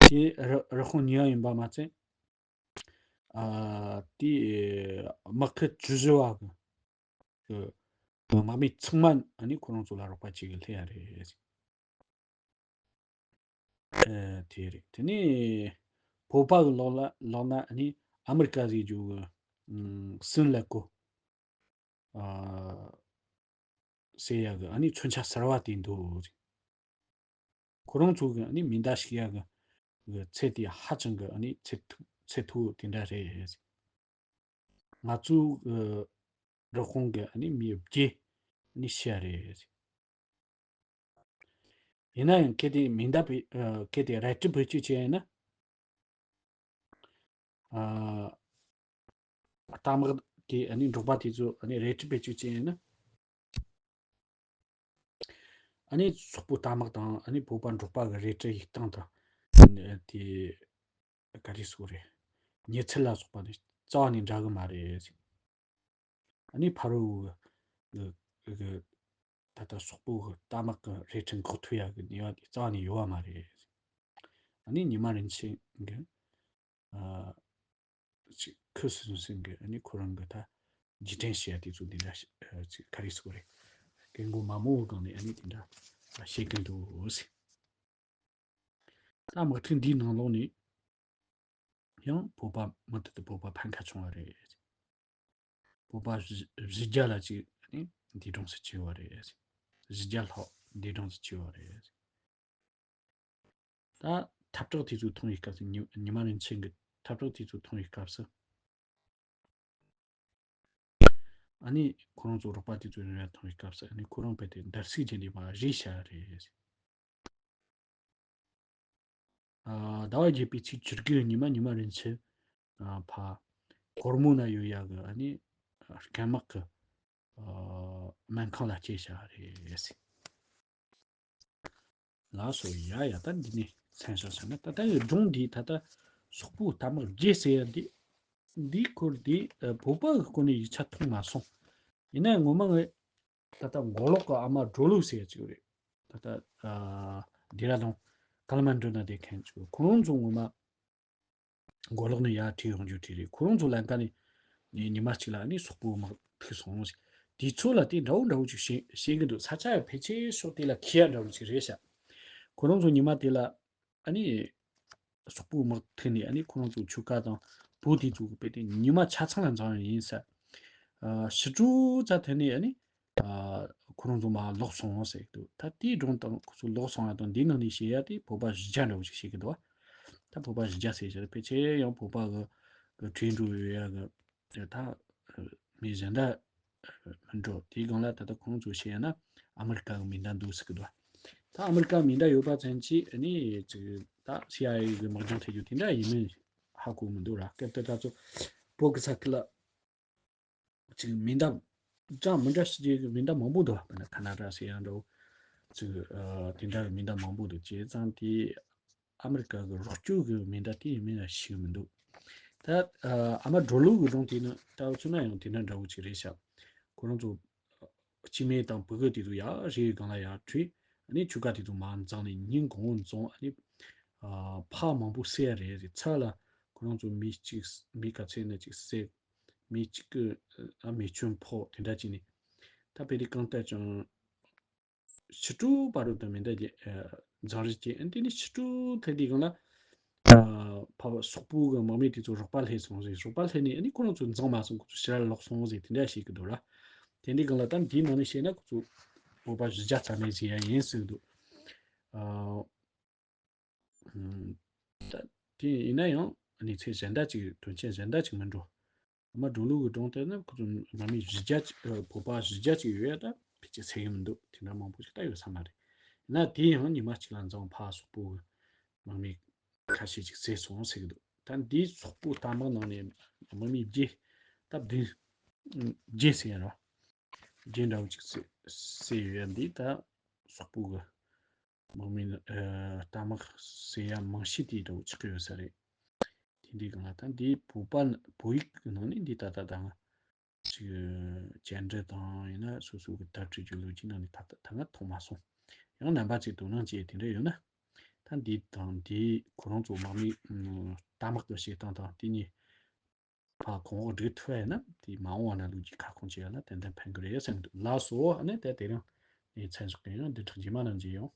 དེ་རི་རི་ཁོང་ཉེ་བ་ཡིན་པ་མ་ཚད། ཨ་དེ་དམག་ཁུལ་བཅུ་བཞི་བ་གི་གི་དམག་མི་ཚང་མ་ཨ་ནི་ཁོ་རང་ཚོ་ལ་རོགས་པ་བྱེད་གི་སླེབས་ཡ་རེད། ཨ་དེ་རེད། དེ་ནས་བོད་པ་གི་ལོག་ལ་ལོག་ན་ཨ་ནི་ཨ་མི་རི་ཀ་ཟེར་རྒྱུ་གི་སུན་ལེ་ཀོ་ཨ་ཟེར་ཡ་གི་ཨ་ནི་མཚོན་ཆ་གསར་བ་དེ་འདུག་ཁོ་རང་ཚོ་གི་ཨ་ནི་མེ་མདའ་བཤིག་ཡ་གི་གི་ཚད་དེ་ཧ་ཅང་གི་ཨ་ནི་ཚད་མཐོ་ཚད་མཐོ་དེ་འདྲ་རེད། ང་ཚོའི་རི་ཁོང་གི་ཨ་ནི་མི་བརྒྱད་ཨ་ནི་ཤི་ཡ་རེད། ཡིན་ན་ཡང་གལ་ཏེ་མེ་མདའ་བེད་ཨ་གལ་ཏེ་རལ་གྲི་བེད་སྤྱོད་བྱས་ཡིན་ན། ཨ་རྟ་དམག་དེ་ཨ་ནི་འབྲོག་པ་དེ་ཚོ་ཨ་ནི་རལ་གྲི་བེད་སྤྱོད་བྱས་ཡིན་ན། ཨ་ནི་སོག་པོ་རྟ་དམག་དང་ཨ་ནི་བོད་པ་འབྲོག་པ་གི་རལ་གྲི་ཡིག་སྟངས་དང་། དེ་ག་རེ་ཟེར་དགོས་རེད། མྱུར་ཚད་ལ་སོགས་པ་ནི་རྩ་བ་ནས་འདྲ་གི་མ་རེད། ཨ་ནི་ཕ་རོལ་གི་གི་གི་ད་ལྟ་སོག་པོ་གི་རྟ་དམག་གི་རལ་གྲི་འགོག་ཐུབ་ཡ་གི་ནུས་པ་དེ་རྩ་བ་ནས་ཡོད་པ་མ་རེད། ཨ་ནི་ཉི་མ་རིན་ཆེན་གི་ཨ་ཅིག་ཁུ་སིམ་སིམ་གི་ཨ་ནི་ཁོ་རང་གི་ད་རྗེས་དྲན་བྱེད་ཡ་དེ་ཚོ་འདི་འདྲ་ཞིག་ཨ་ཅིག་ག་རེ་ཟེར་དགོས་རེད། སྐད་མགོ་མ་མོ་བོའི་སྒང་ནས་ཨ་ནི་དེ་འདྲ་བཤད་ཀྱི་འདུག་ཟེར། ད་དམག་འཁྲུག་འདིའི་ནང་ལོགས་ནས་ཡང་བོད་པ་མུ་མཐུད་དུ་བོད་པ་ཕན་ཁ་བྱུང་བ་རེད། བོད་པ་བཞི་བཞི་བརྒྱ་ལ་ཅིག་ནི་འདས་གྲོངས་སུ་གྱུར་བ་རེད། བཞི་བརྒྱ་ལྷག་འདས་གྲོངས་སུ་གྱུར་བ་རེད། ད་ཐབས་གྲོགས་དེ་ཚོ་མཐོང་བའི་སྐབས་སུ་ཉི་ཉི་མ་རིན་ཆེན་གྱི་ཐབས་གྲོགས་དེ་ཚོ་མཐོང་བའི་སྐབས་སུ། ཨ་ནི་ཁོ་རང་ཚོ་རོགས་པ་དེ་ཚོ་རིང་ར་མཐོང་བའི་སྐབས་སུ་ཨ་ནི་ཁོ་རང་རྦད་དེ་འདར་སིག་བྱས་ནས་མར་རེད་བཞག་རེད། ཟླ་བ་བརྒྱད་པའི་ཚེས་བཅུ་དགུ་ཉི་མ་ཉི་མ་རིན་ཆེན་ཕ་གོར་མོ་ན་ཡོད་ཡག་གི་ཨ་ནི་རྒན་དམག་གི་སྨན་ཁང་ལ་སྐྱེལ་བཞག་རེད། ལགས་སོ། ཡ་ཡ། ད་འདི་ནས་མཚན་བཞག་བྱས་ན་ད་ལྟ་ཡི་སྒྲུང་འདི་ད་ལྟ་སོག་པོའི་རྟ་དམག་བརྒྱད་ཟེར་ཡ་འདི་འདིའི་སྐོར་འདི་བོད་པ་གི་སྐོར་ནས་ཡིག་ཆ་མཐོང་མ་སོང་། ཡིན་ན་ངོ་མ་ངས་ད་ལྟ་མགོ་ལོག་གི་ཨ་མ་སྒྲོ་ལུག་ཟེར་ཡ་ཅིག་ཡོད་རེད། ད་ལྟ་ཨ་ལྡི་ར་ལུང་ཀ་ལ་མན་གྲོ་ན་བསྡད་མཁན་ཅིག་ཡོད། ཁོ་རང་ཚོ་ངོ་མ་མགོ་ལོག་ནས་ཡར་ཁྲིད་ཡོང་རྒྱུ་དེ་རེད། ཁོ་རང་ཚོ་ལམ་ཁ་ནས་ནས་ཉི་མ་གཅིག་ལ་ཨ་ནི་སོག་པོའི་དམག་ཐུག་སོང་ཟེར། དུས་ཚོད་ལ་དེ་འདྲ་བོ་འདྲ་བོ་ཅིག་བཤད་བཤད་གི་འདུག་ས་ཆ་ཡང་ཕལ་ཆེར་ཕྱོགས་དེ་ལ་ཁེལ་ཡ་འདྲ་བོ་ཅིག་རེད་ཤག་ཁོ་རང་ཚོ་ཉི་མ་དེ་ལ་ཨ་ནི་སོག་པོའི་དམག་ཐུག་ནས་ཨ་ནི་ཁོ་རང་ཚོ་ཆོལ་ཁ་དང་བོད་དེ་ཚོ་གི་དཔེ་དེ་ཉི་མ་ཆ་ཚང་ལ་འཛིང་ཡ་ཡིན་ཟེར། ཨ་ཕྱི་དྲོ་ཙམ་ཐོན་ནས་ཨ་ནི་ཨ་ཁོ་རང་ཚོ་མར་ལོག་སོང་ཟེར་གི་འདུག་ད་དེའི་སྒྲུང་དང་ཁོ་ཚོ་ལོག་སོང་ཡ་དང་འདིའི་ནང་ནས་བཤད་ཡ་དེ་བོད་པ་བཞི་བརྒྱ་འདྲ་བོ་ཞིག་བཤད་གི་འདུག་ད་བོད་པ་བཞི་བརྒྱ་ཟེར་བྱས་ཕལ་ཆེར་ཡང་བོད་པ་གི་གི་ཁྲིན་ཀྲུའུ་ཡོད་ཡ་གི་ད་མི་གཞན་དག་མི་འགྲོ། དེའི་སྒང་ལ་ད་ལྟ་ཁོང་ཚོས་བཤད་ཡ་ན་ཨ་མི་རི་ཀ་གི་མེ་མདའ་འདུག་ཟེར་གི་འདུག་ད་ཨ་མི་རི་ཀ་མེ་མདའ་ཡོད་པ་ཙམ་གྱིས་ཨ་ནི་ཅིག་ད་སི་ཨའི་ཨེ་གི་དམག་སྦྱོང་ཐེབས་རྒྱུ་དེ་འདྲ་ཡིན་མིན་ཧ་གོ་མི་འདུག་ར། སྐབས་དེ་ད་ཚོ་བོད་གི་ས་ཁུལ་ལ་ཅིག་མེ་མདའ་ཅང་མི་འདྲ་ཕྱི་རྒྱལ་གྱི་མེ་མདའ་མང་པོ་འདུག་དཔེར་ན་ཁ་ན་ཌ་ཟེར་ཡང་འདྲ་བོ། ཅིག་ཨ་དེ་འདྲ་གི་མེ་མདའ་མང་པོ་འདུག་བྱས་ཙང་དེ་ཨ་མི་རི་ཀ་གི་རོགས་སྐྱོར་གི་མེ་མདའ་དེ་ཡིན་མིན་ལ་ཤེས་ཀྱི་མི་འདུག་ད་ཨ་མ་སྒྲོ་ལུག་གི་སྒྲུང་དེ་ནི་ལྟ་བུ་ཚོ་ན་ཡང་དེ་འདྲ་འདྲ་བོ་ཅིག་རེད་ཤག་ཁོ་རང་ཚོ་སྐྱེ་དམན་དང་བུ་གུ་དེ་ཚོ་ཡར་རི་ཡི་སྒང་ལ་ཡར་ཁྲིད། ཨ་ནི་ཆོལ་ཁ་དེ་ཚོ་མར་འཛིང་ནས་ཉིན་གང་བོ་འཛིང་། ཨ་ནི་ཨ་ཕག་མང་པོ་བསད་རེད་རེད། ཚར་ལ་ཁོ་རང་ཚོ་མི་གཅིག་མི་ག་ཚད་ནས་གཅིག་བསད། མི་གཅིག་གི་ཨ་མེ་སྐྱོན་ཕོག་དེ་འདྲ་བྱས་ནས། ད་དཔེ་དེ་གང་ལྟར་ཀྱང་ཕྱི་དྲོ་བར་དུ་མེ་མདའ་རྒྱག་ཨ་འཛིང་རེས་བྱས། ཨ་ནི་དེ་ནས་ཕྱི་དྲོ་ཐལ་དུས་སྒང་ལ་ཨ་ཕ་སོག་པོ་གི་དམག་མི་དེ་ཚོ་རོགས་པ་སླེབས་སོང་ཟེར། རོགས་པ་སླེབས་ནས་ཨ་ནི་ཁོ་རང་ཚོ་འཛིང་མ་སོང་། ཁོ་ཚོ་ཕྱིར་ལོག་སོང་ཟེར་དེ་འདྲ་བཤད་ཀྱི་འདུག་ར། དེ་འདྲའི་སྒང་ལ་ད་འདིའི་ནང་ནས་བཤད་ན་ཁོ་ཚོ་བོད་པ་བཞི་བརྒྱ་ཙམ་མེད་ཟེར་ཡ་ཡིན་ཟེར་གྱི་འདུག་ཨ་ད་དེ་ཡིན་ན་ཡང་གནས་ཚུལ་གཞན་དག་ཅིག་དོན་རྐྱེན་གཞན་དག་ཅིག་མི་འགྲོ། ཨ་མ་སྒྲོ་ལུག་གི་སྒྲུང་དེ་ནི་ཁོ་ཚོ་དམག་མི་བཞི་བརྒྱ་ཅིག་ཨ་བོད་པ་བཞི་བརྒྱ་ཅིག་ཡོད་ཡ་ད་ཕལ་ཆེར་ཚད་ཀྱི་མི་འདུག་དེ་འདྲ་མང་པོ་ཞིག་ད་ཡོད་ས་མ་རེད། ཡིན་ན་དེ་ཡང་ཉི་མ་གཅིག་ལ་འཛིང་ཕར་སོག་པོ་གི་དམག་མི་ཁ་ཤས་ཅིག་བསད་སོང་ཟེར་གྱི་འདུག་ད་འདིའི་སོག་པོ་རྟ་དམག་ནང་ནས་དམག་མི་བརྒྱད་ད་བདུན་བརྒྱད་ཟེར་ཡ་ར། བརྒྱད་འདྲ་བོ་ཅིག་བསད་བསད་ཡོད་ཡ། འདི་ད་སོག་པོ་གི་དམག་མི་ཨ་རྟ་དམག་ཟེར་ཡ་མང་ཤོས་དེ་འདྲ་བོ་ཆགས་ཀྱི་ཡོད་ས་རེད། དེ་འདྲའི་སྒང་ལ་ད་འདི་བོད་པ་ན་བོད་ཡིག་གི་ནང་ནས་འདི་ད་ལྟ་ད་ང་ཅིག་བཅར་འདྲི་དང་ཡིན་ན་སོ་སོ་གི་བརྡ་སྤྲོད་ཀྱི་ལོ་རྒྱུས་ནང་ནས་ད་ལྟ་ད་ང་མཐོང་མ་སོང་། ཡང་རྣམ་པ་གཅིག་དོ་སྣང་བྱེད་དེ་འདྲ་ཡོད་ན། ད་འདི་དང་འདི་ཁོ་རང་ཚོ་དམག་མི་ཨ་རྟ་དམག་གི་བྱེད་སྟངས་དང་དེ་གཉིས་ཕར་གོང་འོག་སྒྲིག་ཐུབ་ཡ་ན་དེ་མ་འོངས་བ་ན་ལོ་རྒྱུས་ཁ་སྐོང་བྱེད་ཡ་ལ་ཏན་ཏན་ཕན་གི་རེད་བསམ་གི་འདུག་ལགས་སོ། ཨ་ནི་ད་དེ་རིང་ངས་མཚན་བཞག་གི་ཡིན། བདུན་ཕྲག་རྗེས་མ་ནང་མཇལ་ཡོང་།